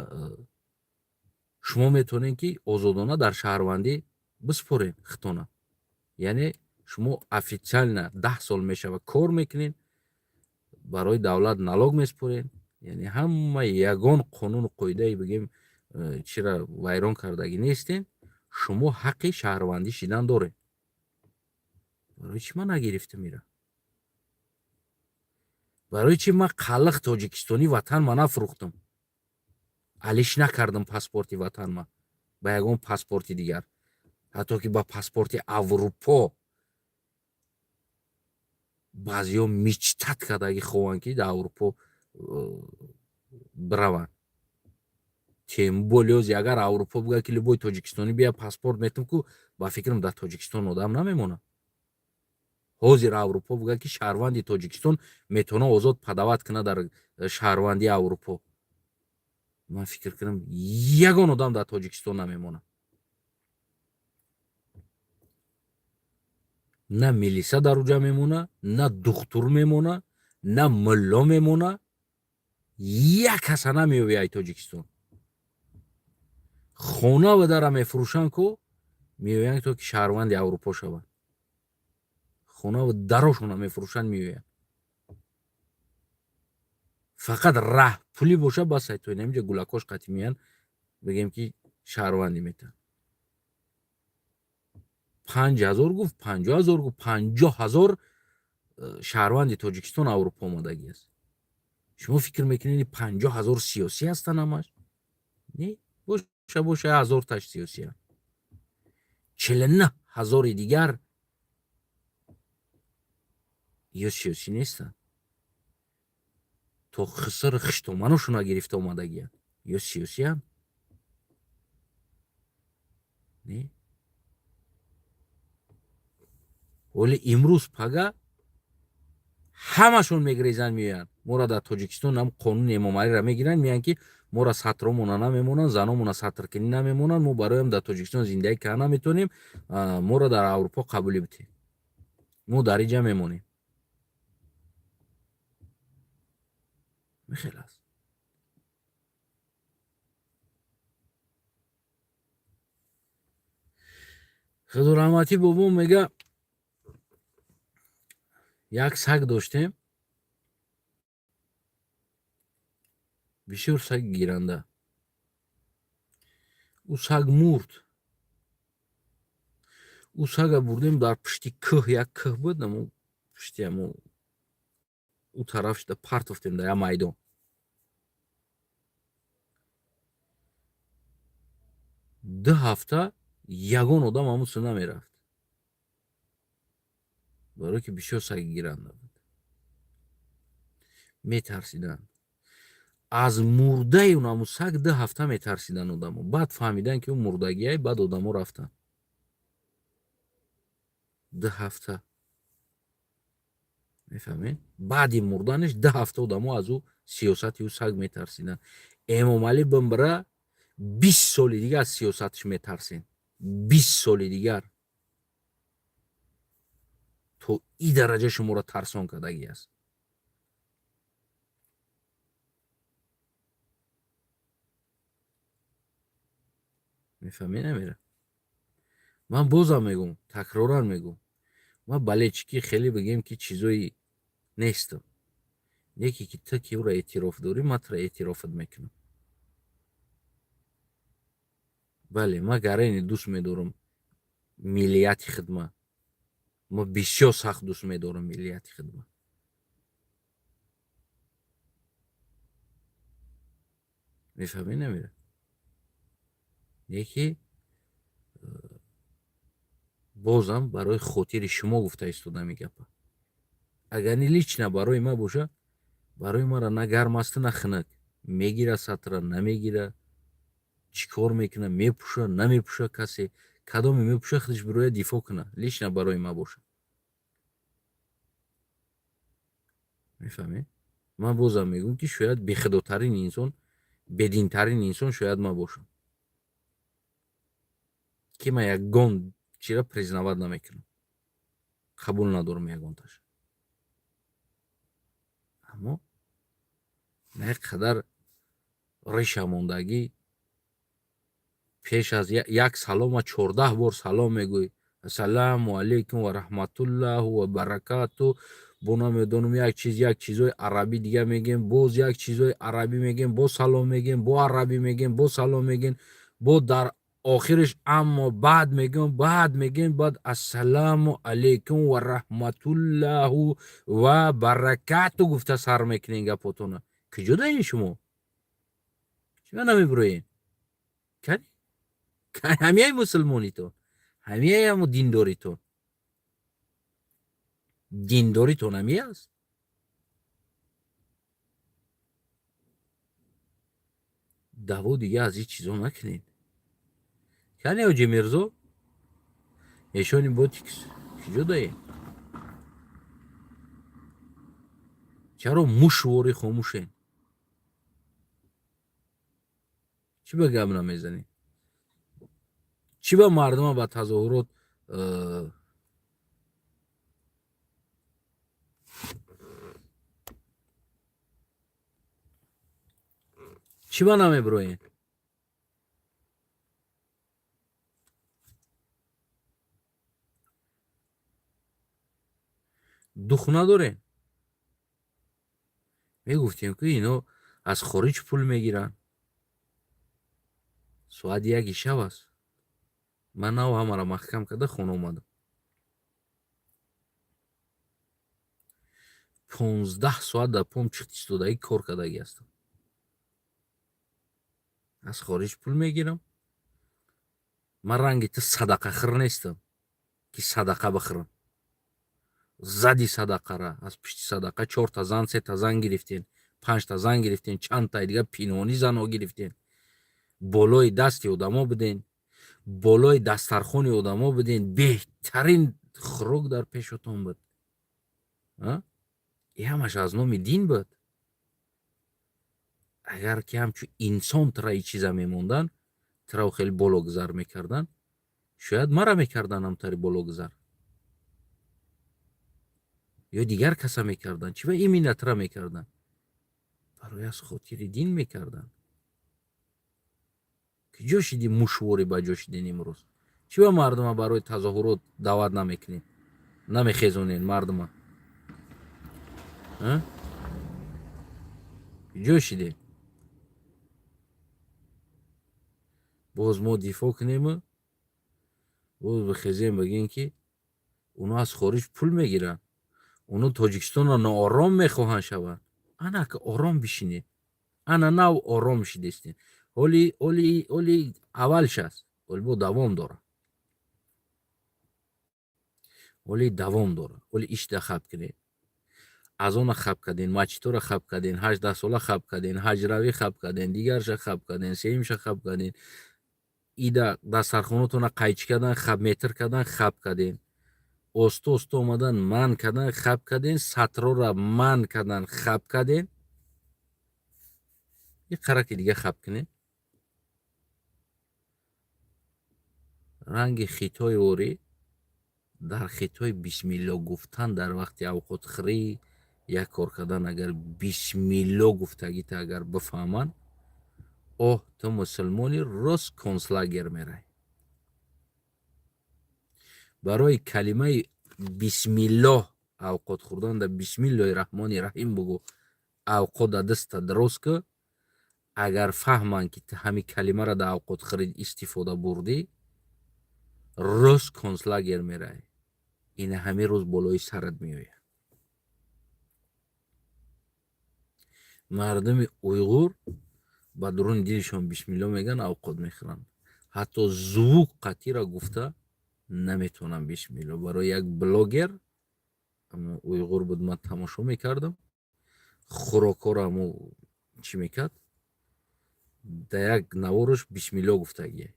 шумо метавонед, ки озодона дар шаҳрвандӣ биспоред хитона. Яъне шумо официально 10 сол мешава кор мекунед, барои давлат налог меспоред, яъне ҳама ягон қонуну қоидае, бигем, чира вайрон кардагӣ нестен, шумо ҳаққи шаҳрвандӣ шидан доред. Барои чӣ ман нагирифтам ира? Барои чӣ ман қаллиқ тоҷикистонӣ ватан ма нафурӯхтам, алиш накардам паспорти ватанма ба ягон паспорти дигар, ҳатто ки ба паспорти Аврупо? Баъзеҳо мечтать кардагӣ хоҳанд, ки дар Аврупо бираванд. Тем более ози агар Аврупо бигӯяд, ки любой тоҷикистонӣ бия, паспорт метам ку, ба фикрам, дар Тоҷикистон одам намемонад. Ҳозир Аврупо бигӯяд, ки шаҳрванди Тоҷикистон метавона озод подавать кунад дар шаҳрвандии Аврупо, ман фикр кунам, ягон одам дар Тоҷикистон намемонад. На милиса дар уҷа мемона, на духтур мемона, на мулло мемона, як каса намеёби ай Тоҷикистон. Хона ва дара мефурӯшанд ку, меоянд, то ки шаҳрванди Аврупо шаванд. Хона ва дарошона мефурӯшанд, меоянд. Фақат раҳ пулӣ боша, бас, то инамиҷа гулакош қатӣ меянд, бигем, ки шаҳрвандӣ метаҳанд. 5000 гуфт, 50 000 гуфт, 50 000 шаҳрванди Тоҷикистон Аврупо омадагӣ аст. Шумо фикр мекунед, 50 000 сиёсӣ ҳастанд ҳамаш? Не, боша, боша, ҳазорташ сиёсиянд, 49 ҳазори дигар ё сиёсӣ нестанд, то хиср хиштоманошона гирифта омадагиянд, ё сиёсиянд? Не. Вале имрӯз пага ҳамашон мегрезанд, меоянд. Моро дар Тоҷикистон ҳам қонуни Эмомалиро мегиранд, меянд, ки моро сатромона намемонанд, заномона сатркунӣ намемонанд, мо бароям дар Тоҷикистон зиндагӣ карда наметавонем, моро дар Аврупо қабулӣ битем, мо дар инҷа мемонем. Мехел аст. Худо раҳматӣ бобом мега, як саг доштем, бисёр саги гиранда. Ӯ саг мурд. Ӯ сага бурдем, дар пушти кӯҳ як кӯҳ буд, амо пушти амо. Ӯ тараф шуда партофтем дар як майдон. 2 ҳафта ягон одам ҳамун сӯ намерафт, барое ки бисёр саги гиранда буд, метарсиданд аз мурдаи он ҳамун саг. 2 ҳафта метарсиданд одамо. Баъд фаҳмиданд, ки ӯ мурдагиай, баъд одамо рафтанд. 2 ҳафта, мефаҳмед, баъди мурданаш 2 ҳафта одамо аз ӯ, сиёсати ӯ саг метарсиданд. Эмомалӣ бимбира, 20 соли дигар аз сиёсаташ метарсем, 20 соли дигар. То и дараҷа шуморо тарсон кардагӣ аст. Мефаҳмӣ, намера? Ман бозам мегӯм, такроран мегӯм, ман болельщики хеле, бигем, ки чизои нестам. Яке ки ту ки ӯро эътироф дорӣ, ман туро эътирофат мекунам. Бале, ман гарени дӯст медорам миллияти хидмат, ма бисёр сахт дӯст медорам миллияти хидмат. Мефаҳмӣ, намера? Яке бозам барои хотири шумо гуфта истодам и гапа. Агар не лично барои ман боша, барои мара на гарм асту, на хунук. Мегира сатра, намегира, чӣ кор мекуна, мепӯша, намепӯша, касе кадоме мепӯша, худаш бироя дифоъ куна. Лично барои ман боша, мефаҳмед, ман бозам мегӯм, ки шояд бехудотарин инсон, бединтарин инсон шояд ман бошам, ки ман ягон чиро признавать намекунам, қабул надорам ягонташ. Аммо на як қадар реша мондагӣ. Пеш аз як салома 14 бор салом мегӯй: «Ассалому алайкум ва раҳматуллоҳу ва баракату». Бо намедонам, як чиз, як чизои арабӣ дига мегем, боз як чизои арабӣ мегем, боз салом мегем, бо арабӣ мегем, боз салом мегем, бо дар охираш «аммо баъд» мегӯм, баъд мегем, баъд «Ассалому алайкум ва раҳматуллоҳу ва баракату» гуфта сар мекунем гапотона. Куҷо даин шумо? Чима намебироен? Ҳамияи мусулмонитон, ҳамияи ҳамо диндоритон, диндоритон ҳамия аст. Даво дига аз ин чизо накунед. Кане Ҳоҷи Мирзо, эшони ботикс, куҷо даем? Чаро мушвори хомӯшен? Чӣ ба гап намезанед? Чӣ ба мардума ба тазоҳурот чӣ ба намебироед? Дух надорем? Мегуфтем, ки ино аз хориҷ пул мегиранд. Соати 1-и шаб аст. Ман нав ҳамаро маҳкам карда хона омадам. 15 соат дар пом чиқт истодагӣ кор кардагӣ ҳастам. Аз хориҷ пул мегирам? Ман ранги ту садақахӯр нестам, ки садақа бихӯрам. Зади садақара, аз пишти садақа чорта зан, сета зан гирифтен, панҷта зан гирифтен, чандтаи дига пинҳонӣ занҳо гирифтен, болои дасти одамо буден, болои дастархони одамо буден, беҳтарин хӯрок дар пешотон буд. И ҳамаш аз номи дин буд. Агар ки ҳамчун инсон тура и чиза мемонданд, турао хеле бологузар мекарданд, шояд мара мекарданд ҳамтари бологузар ё дигар каса мекарданд. Чӣ ба именно тура мекарданд? Барои аз хотири дин мекарданд. Куҷо шиди, мушворӣ ба ҷо шиден имрӯз? Чӣ ба мардума барои тазоҳурот даъват намекунед, намехезонед мардума? Куҷо шидед? Боз мо дифоъ кунему, боз бихезем, бигем, ки оно аз хориҷ пул мегиранд. Оно Тоҷикистонро ноором мехоҳанд шаванд. Ана ка ором бишинед, ана нав ором шидестен. Ҳоли ҳоли ҳоли аввалш аст, ҳоли бо давом дорад, ҳоли давом дорад. Ҳоли ишта хаб кунед, азона хаб карден, мачитора хаб карден, 18сола хаб карден, ҳаҷравӣ хаб карден, дигарша хаб карден, сеюмша хаб карден, ида дастархонатона қайчӣ кардан, хабметр кардан, хаб карден, оста оста омадан манъ кардан, хаб карден, сатрора манъ кардан, хаб карден. И қараки дига хаб кунед. Ранги хитои ворӣ дар хитой бисмилло гуфтан дар вақти авқотхӯрӣ, як кор кардан, агар бисмилло гуфтагита агар бифаҳманд, оҳ, ту мусулмони, рост концлагер мерай. Барои калимаи бисмиллоҳ авқот хӯрдан да бисмиллоҳи раҳмони раҳим бугӯ, авқот да даста дароз ку, агар фаҳманд, ки ту ҳамин калимаро дар авқотхӯрӣ истифода бурдӣ, рост концлагер мерай. Ина ҳамин рӯз болои сарат меояд. Мардуми уйғур ба дуруни дилшон бисмилло мегӯянд, авқот мехӯранд, ҳатто звук қатъиро гуфта наметавонам бисмилло. Барои як блогер уйғур буд, ман тамошо мекардам хӯрокҳоро, ҳамо чӣ мекард, да як навораш бисмилло гуфтагие.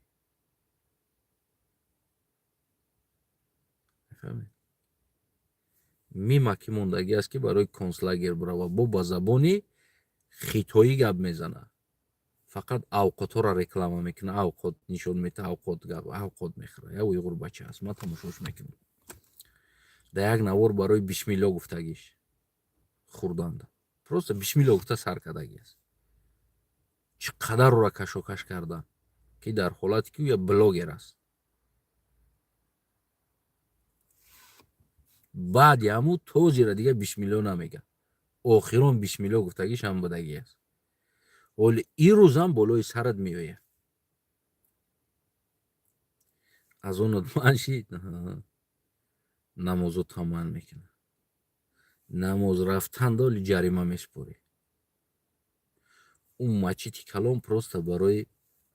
Мимаки мондагӣ аст, ки барои концлагер бирава, бо ба забони хитоӣ гап мезана, фақат авқотҳоро реклама мекунад, авқот нишон медиҳад, авқот гап, авқот мехӯрад. Як уйғур бача аст, ман тамошош мекунам. Да як навор барои бисмилло гуфтагиш хӯрданда просто бисмилло гуфта сар кардагӣ аст. Чӣ қадар ӯра кашокаш карданд, ки дар ҳолате ки ӯ як блогер аст. Баъди ҳамун тозира дига бисмилло намегӯяд, охирон бисмилло гуфтагиш ҳам будагӣ аст. Ҳоли ин рӯзам болои сарат меояд. Аз онат ман шид, намозо таман мекунад, намоз рафтан доли ҷарима месупорӣ. Ун мачити калон просто барои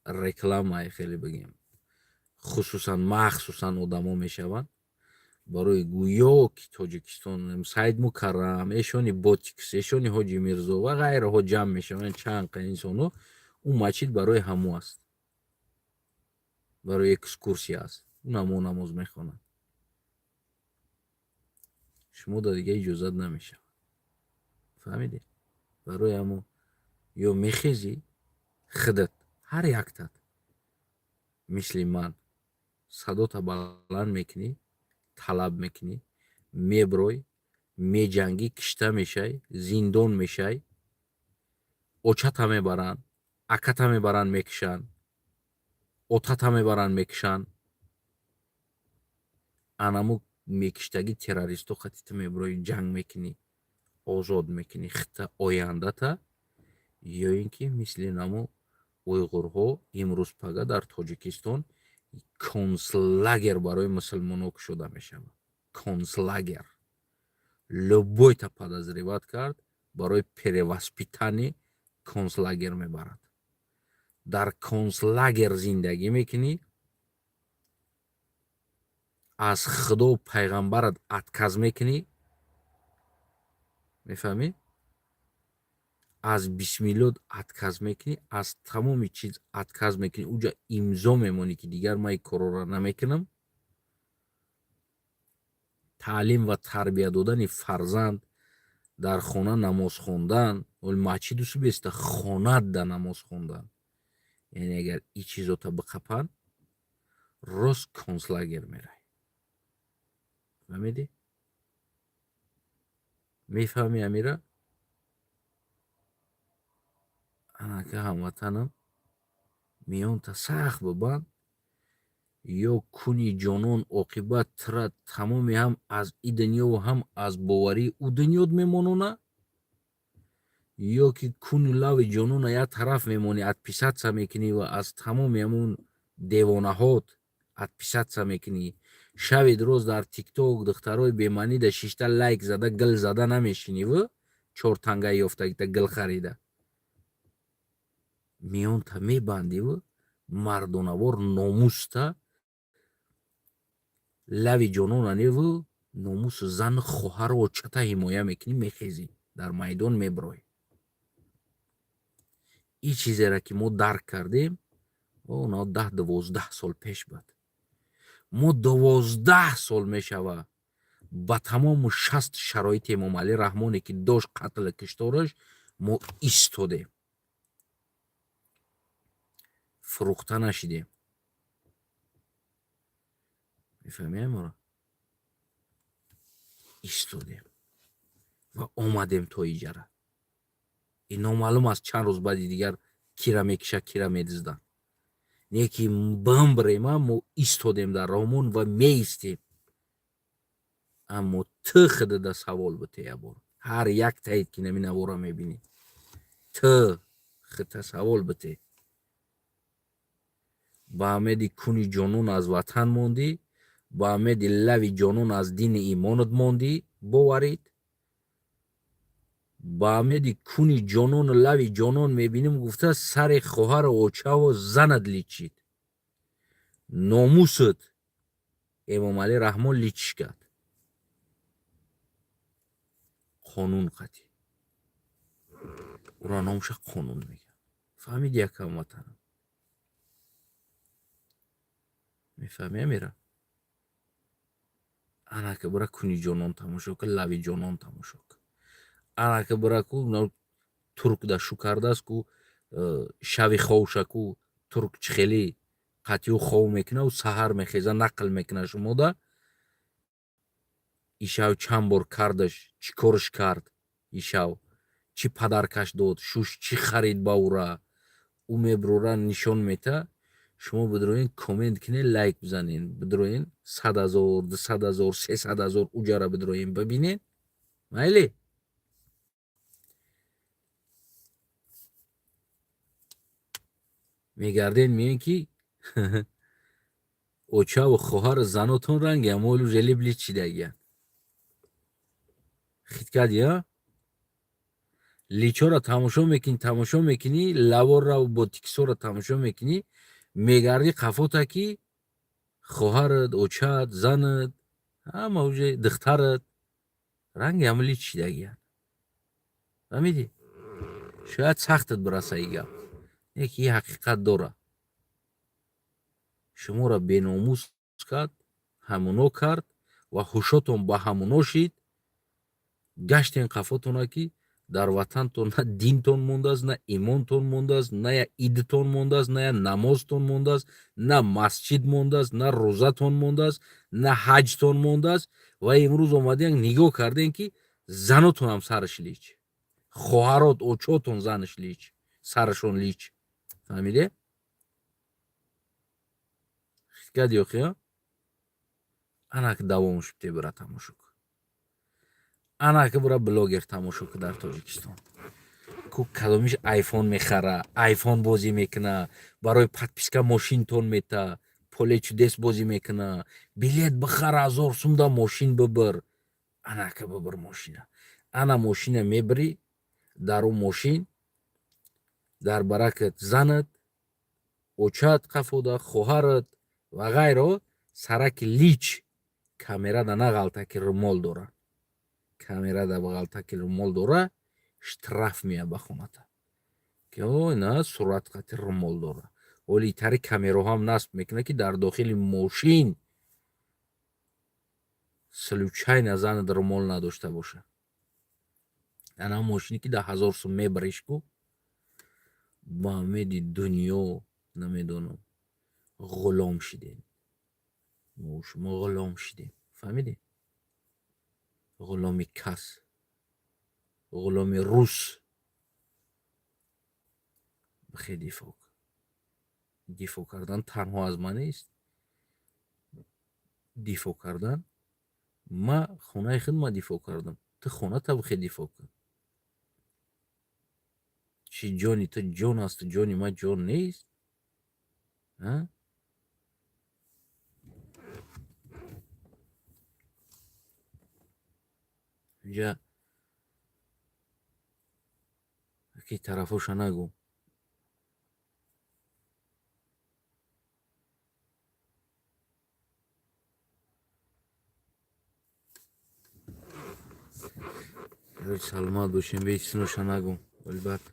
реклама, хеле бигем, хусусан махсусан одамо мешаванд барои гӯё ки Тоҷикистон, Саид Мукаррам, эшони Ботикс, эшони Ҳоҷи Мирзо ва ғайраҳо ҷамъ мешаванд, чанд қа инсонҳо. Ун мачид барои ҳамо аст, барои экскурсия аст. Унамо намоз мехонанд, шумо да дига иҷозат намешавад. Фаҳмидед? Барои ҳамо ё мехезӣ худат, ҳар яктат мисли ман садота баланд мекунӣ, талаб мекунӣ, меброй, меҷангӣ, кишта мешай, зиндон мешай, очата мебаранд, аката мебаранд, мекушанд, отата мебаранд, мекушанд. Анаму мекиштагӣ террористо қати ту меброи, ҷанг мекунӣ, озод мекунӣ хита, ояндата, ё ин ки мисли намо уйғурҳо имрӯз пага дар Тоҷикистон концлагер барои мусулмонҳо кушода мешавад. Концлагер любойта подозревать кард, барои перевоспитание концлагер мебарад. Дар концлагер зиндагӣ мекунӣ, аз худо пайғамбарат отказ мекунӣ, мефаҳмӣ, аз бисмиллот отказ мекунӣ, аз тамоми чиз отказ мекунӣ, уҷа имзо мемонӣ, ки дигар ман ин корора намекунам. Таълим ва тарбия додани фарзанд дар хона, намоз хондан, масҷиду субеста, хонат да намоз хондан, яъне агар и чизота биқапанд, рост концлагер мерай. Фаҳмидӣ? Мефаҳмӣ, Амира? Анака, ҳамватанам, миёнта сахт бибанд, ё куни ҷонон оқибат тра тамоми ҳам аз и дунёву ҳам аз боварии ӯ дунёт мемонона, ё ки куни лави ҷонона як тараф мемонӣ, отписаться мекунӣ ва аз тамоми ҳамун девонаҳот Отписаться мекунӣ. Шави рӯз дар Тикток духтарои бемаънида шишта, лайк зада, гил зада намешиниву чор танга ёфтагита гил харида миёнта мебандиву мардонавор номуста лави ҷононаневу номусу зану хоҳару очата ҳимоя мекунӣ, мехезӣ, дар майдон мебироӣ. Ин чизеро ки мо дарк кардем, оно 10-12 сол пеш буд. Мо 12 сол мешава ба тамому 60 шароити Эмомалӣ Раҳмоне, ки дошт қатлу киштораш, мо истодем, фурӯхта нашидем. Мефаҳмед моро? Истодем ва омадем то иҷара. Ин номаълум аст, чанд рӯз баъди дигар кира мекиша, кира медизданд. Не ки бимбирема, мо истодем дар роҳмон ва меистем. Аммо ту худада савол бите ябор, ҳар як таид ки нами навора мебинӣ, ту худта савол бите: ба умеди куни ҷонон аз ватан мондӣ, ба умеди лави ҷонон аз дини имонат мондӣ, боварид, ба умеди куни ҷонону лави ҷонон мебинем гуфта, сари хоҳару очаву занат личид, номусат Эмомалӣ Раҳмон личиш кард қонун қатӣ. Ура номуша қонун мегӯянд. Фаҳмиди, якам ватанам? Мефаҳми, амира? Анака бира, куни ҷонон тамошо кун, лави ҷонон тамошо кун. Анака бира, ку турк да шу кардааст, ку шави ховша, ку турк чӣ хеле қатъиу хов мекунаву саҳар мехеза, нақл мекуна шумода ишав чанд бор кардаш, чӣ корш кард, ишав чӣ падаркаш дод, шуш чӣ харид ба ура. Ӯ мебурора, нишон мета. Шумо бидроен, коммент кунед, лайк бизанед, бидроен 100 000, 200 000, 300 000 уҷара бидроен, бибинед. Майли, мегарден, меен ки очаву хоҳару занотон ранги амолу желибли чидагиян. Хит кардӣ, а? Личора тамошо мекунӣ, тамошо мекунӣ, лаворра бо тиксора тамошо мекунӣ, мегардӣ қафота, ки хоҳарат, очат, занат ҳама уже, духтарат ранги ҳама лич чидагиян. Фаҳмидӣ? Шояд сахтат бираса и гап, лекин и ҳақиқат дорад. Шуморо беномус кард, ҳамуно кард ва ҳушотон ба ҳамуно шид. Гаштен қафотона, ки дар ватантон на динтон мондааст, на имонтон мондааст, на я идтон мондааст, на я намозтон мондааст, на масҷид мондааст, на рӯзатон мондааст, на ҳаҷтон мондааст. Ва имрӯз омадем, нигоҳ кардем, ки занотонам сараш лич, хоҳарот, очотон занаш лич, сарашон лич. Фаҳмиде? Хит кардӣ, охи? Анак давом шуд, бира, тамошо кун. Анака бура, блогер тамошо кун дар Тоҷикистон, ку кадомиш айфон мехара, айфон бозӣ мекуна, барои подписка мошинтон мета, Поле чудес бозӣ мекуна, билет бихара, 1000 сумда мошин бибир. Анака бибир мошина. Ана мошина мебирӣ, дар ӯ мошин дар баракат занат, очат қафода, хоҳарат ва ғайро сараки лич. Камерада нағалта, ки румол дора, камерада бағалта, ки румол дора, штраф меяд ба хоната, ки ой, на сурат қати румол дора. Оли тари камероҳам насб мекунад, ки дар дохили мошин случайно занат румол надошта боша. Ана мошине ки да 1000 сум мебариш, ку ба умеди дунё, намедонам, ғулом шидем мо, шумо ғулом шидем. Фаҳмидем? Ғуломи кас, ғуломи рус. Бихе дифоъ дифоъ кардан танҳо аз ман нест. Дифоъ кардан, ма хонаи худ ма дифоъ кардам, ту хоната бихе дифоъ кун. Чӣ, ҷони ту ҷон асту ҷони ман ҷон нест? Инҷа ки тарафоша нагӯ. Саломат бошем, беҳ нагӯ, вале баъд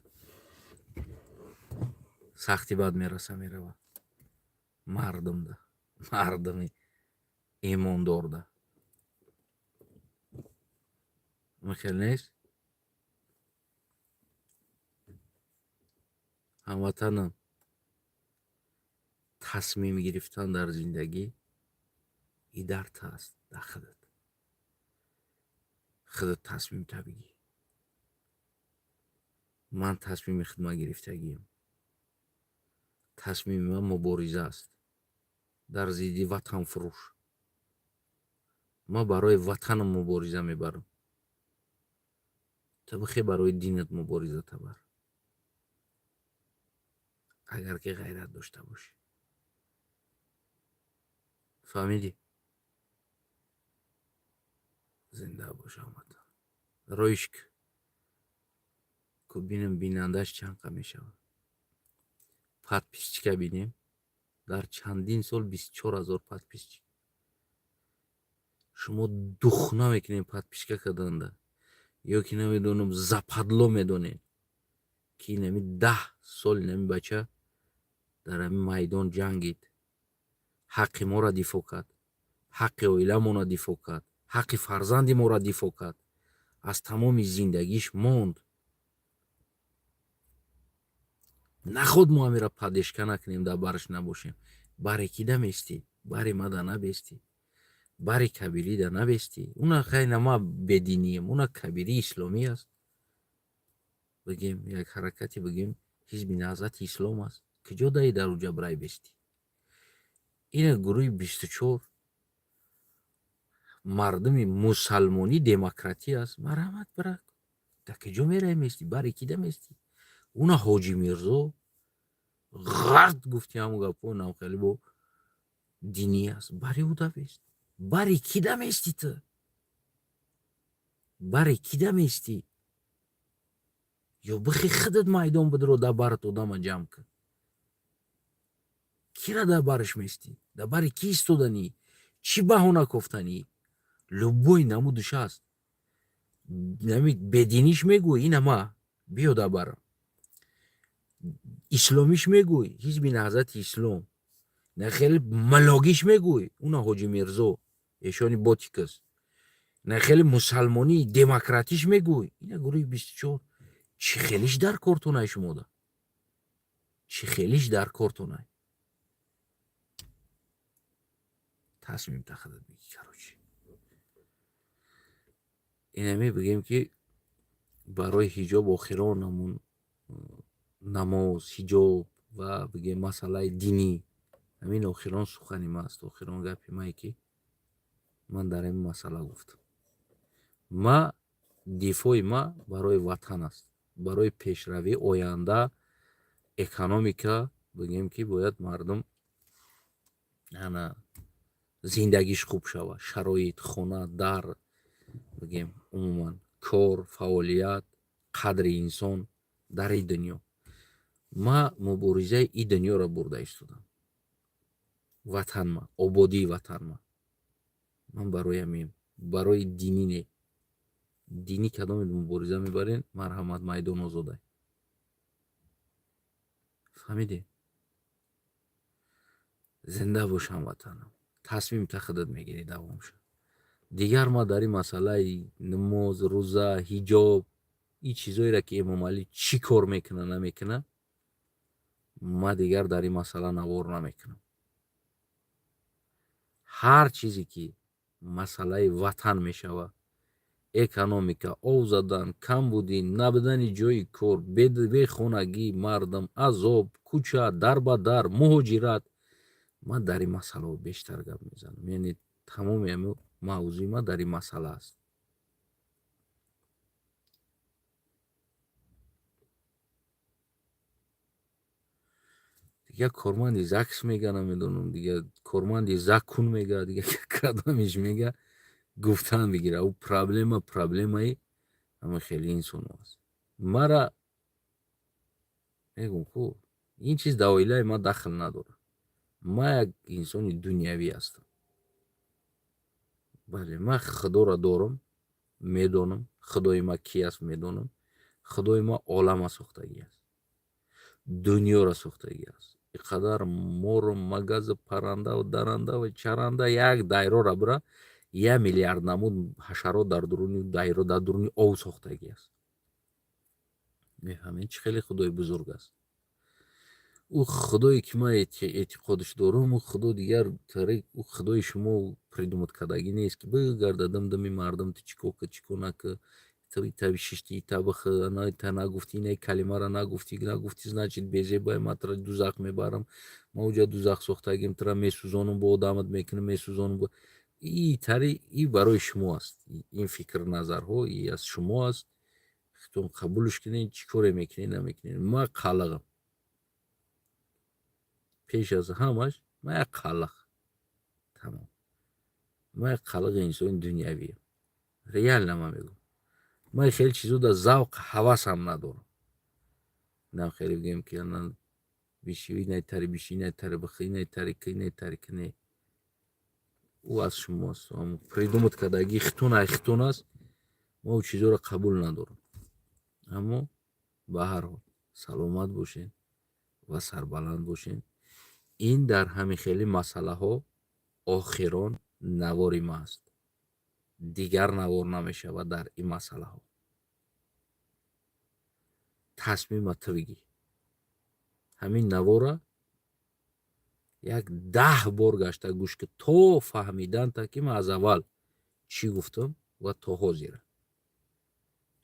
сахти бад мераса, мерава мардумда, мардуми имондорда. Хел нест, ҳамватанам. Тасмим гирифтан дар зиндагӣ и дар аст, дар худат. Худат тасмимта бигир. Ман тасмими худма гирифтагием. Тасмими ман мубориза аст дар зидди ватанфурӯш. Ман барои ватанам мубориза мебарам. Ту бихе барои динат мубориза табар, агар ки ғайрат дошта бошӣ. Фаҳмидӣ? Зинда бош, ҳамватан. Роишк ку, бинем, бинандааш чанд қа мешавад. Подписчика бинем. Дар чандин сол 24 000 подписчик. Шумо духна мекунем подписка карданда ё ки намедонам, западло медонем, ки инами 10 сол инами бача дар ҳамин майдон ҷангид, ҳаққи моро дифоъ кард, ҳаққи оиламонро дифоъ кард, ҳаққи фарзанди моро дифоъ кард, аз тамоми зиндагиш монд. Наход мо ҳамира поддержка накунем, дар бараш набошем. Баре ки даместӣ, бари мада набестӣ, бари кабирида набестӣ. Уна хайна ма бединием, уна кабири исломӣ аст, бигем, як ҳаракати, бигем, ҳизби Наҳзати Ислом аст. Куҷо даи дар уҷа брай бестӣ? Ина гурӯҳи 24 мардуми мусалмонӣ демократӣ аст. Марҳамат, брак, дар куҷо мераи местӣ, бари ки даместӣ? Уна Ҳоҷи Мирзо ғард гуфти, ҳамун гапҳо нам хеле бо динӣ аст, бари ӯ дамест. Бари ки даместӣ ту? Бари ки даместӣ? Ё бихи худат майдон бидро, дар барат одама ҷамъ кун. Кира дар бараш местӣ? Дар бари ки истоданӣ? Чӣ баҳона кофтанӣ? Любой намудаш аст. Нами бединиш мегӯй, ина ма биё дар барам. Исломиш мегӯй, ҳизби Наҳзати Ислом. На, хеле малогиш мегӯй, уна Ҳоҷи Мирзо, эшони ботикас. На, хеле мусалмонӣ демократиш мегӯй, ина гурӯҳи 24. Чӣ хелиш дар кортонай шумода? Чӣ хелиш дар кортонай? Тасмим тахадат бигӣ. Короче, инаме бигем, ки барои ҳиҷоб охирон ҳамун намоз, ҳиҷоб ва бигем масъалаи динӣ, ҳамин охирон сухани ма аст, охирон гапи мае, ки ман дар ин масъала гуфтам. Ма дифои ма барои ватан аст, барои пешравии оянда, экономика, бигем, ки бояд мардум ана зиндагиш хуб шавад, шароит, хона, дар, бигем, умуман кор, фаъолият, қадри инсон дар ин дунё. Ма муборизаи ин дунёро бурда истодам. Ватанма, ободии ватанма. Ман барои ҳамин, барои динӣ не. Динӣ кадоме мубориза мебарен, марҳамат, майдон озодай. Фаҳмидӣ? Зинда бош, ҳамватанам. Тасмим та худат мегирӣ, давом шуд. Дигар ма дар ин масъалаи намоз, рӯза, ҳиҷоб, ин чизоеро, ки Эмомалӣ чӣ кор мекуна, намекуна, ма дигар дар ин масъала навор намекунам. Ҳар чизе ки масъалаи ватан мешавад, экономика, ов задан, камбудӣ, набудани ҷои кор, бехонагӣ, мардум, азоб, кӯча, дарбадар, муҳоҷират, ман дар ин масъалаҳо бештар гап мезанам. Яъне тамоми ҳамин мавзӯи ман дар ин масъала аст. Дигар корманди ЗАГС мега, намедонам, дигар корманди закун мега, дигар кадомиш мега. Гуфтан бигира, ӯ проблема, проблемаи ҳама хеле инсоно аст. Мара мегум ку, ин чиз дар оилаи ман дахл надорад. Ман як инсони дунявӣ ҳастам. Бале, ман Худоро дорам, медонам Худои ман ки аст, медонам Худои ман олама сохтагӣ аст, дунёро сохтагӣ аст. Ин қадар мору магазу, паррандаву дарандаву чаранда, як дайрора бира, 1 миллиард намуд ҳашарот дар дуруни дайро, дар дуруни ов сохтагӣ аст. Мефаҳмед, чӣ хеле Худои бузург аст ӯ? Худое ки ман эътиқодаш дорам, ӯ Худо дигар, ӯ Худои шумо придумать кардагӣ нест, ки бигарда дам-дами мардум, ту чӣ кор ка, чӣ кор нака, ита бишишти, ита бихӯ, ита нагуфтӣ, ина калимаро нагуфтӣ, нагуфтӣ, значит, безебай, ман тура дузах мебарам, ман уҷа дузах сохтагим, тура месӯзонам, бо одамат мекунам, месӯзонам. И тари и барои шумо аст. Ин фикр назарҳо и аз шумо аст, худтон қабулш кунед, чӣ коре мекунед, намекунед. Ман қалағам, пеш аз ҳамаш ман як қалақ, тамом. Ман як қалақи инсони дунявиям. Реально ман мегӯям, ман хеле чизо дар завқ ҳавасам надорам. Нам хеле бигӯем, ки биши, инайтари биши, инайтари бихӯ, инайтари ки, инайтари ки, не, ӯ аз шумост, придумать кардагӣ хитон, ай хитон аст. Ма ӯ чизоро қабул надорам. Аммо ба ҳар ҳол саломат бошед ва сарбаланд бошед. Ин дар ҳамин хели масъалаҳо охирон навори ма аст, дигар навор намешавад дар ин масъалаҳо. Тасмима ту бигӣ. Ҳамин навора як 10 бор гашта гӯш ки, то фаҳмиданта, ки ман аз аввал чӣ гуфтам ва то ҳозира.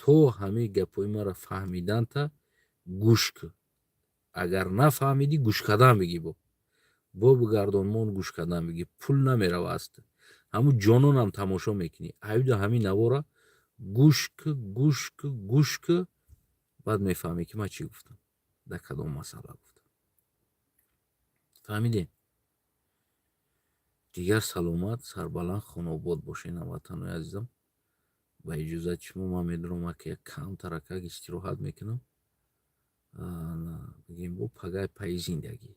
То ҳамин гапҳои маро фаҳмиданта гӯш кун. Агар нафаҳмидӣ, гӯш кардан бигӣ, бо бигардон, мон, гӯш кардан бигӣ. Пул намерава аз ту, ҳамун ҷононам тамошо мекунӣ. Аюда ҳамин навора гӯш ку, гӯш ку, гӯш ку, баъд мефаҳмӣ, ки ман чӣ гуфтам, дар кадом масъала гуфтам. Фаҳмидем? Дигар саломат, сарбаланд, хонаобод бошед, ҳамватанои азизам. Ба иҷозати шумо ман медурам, ки як камтаракак истироҳат мекунам. Бигем, бо пагай пайи зиндагӣ.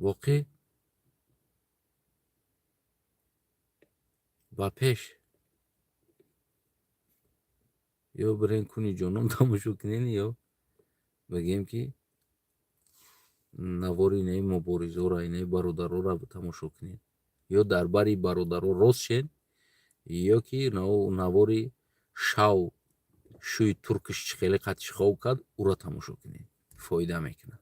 Воқеъ ба пеш, ё бирен куни ҷонон тамошо кунен, ё бигем, ки навори инаи муборизора, инаи бародарора тамошо кунед, ё дар бари бародаро рост шед, ё ки навори шав шӯи туркиш чӣ хеле қатишхов кард, ӯро тамошо кунед, фоида мекунад.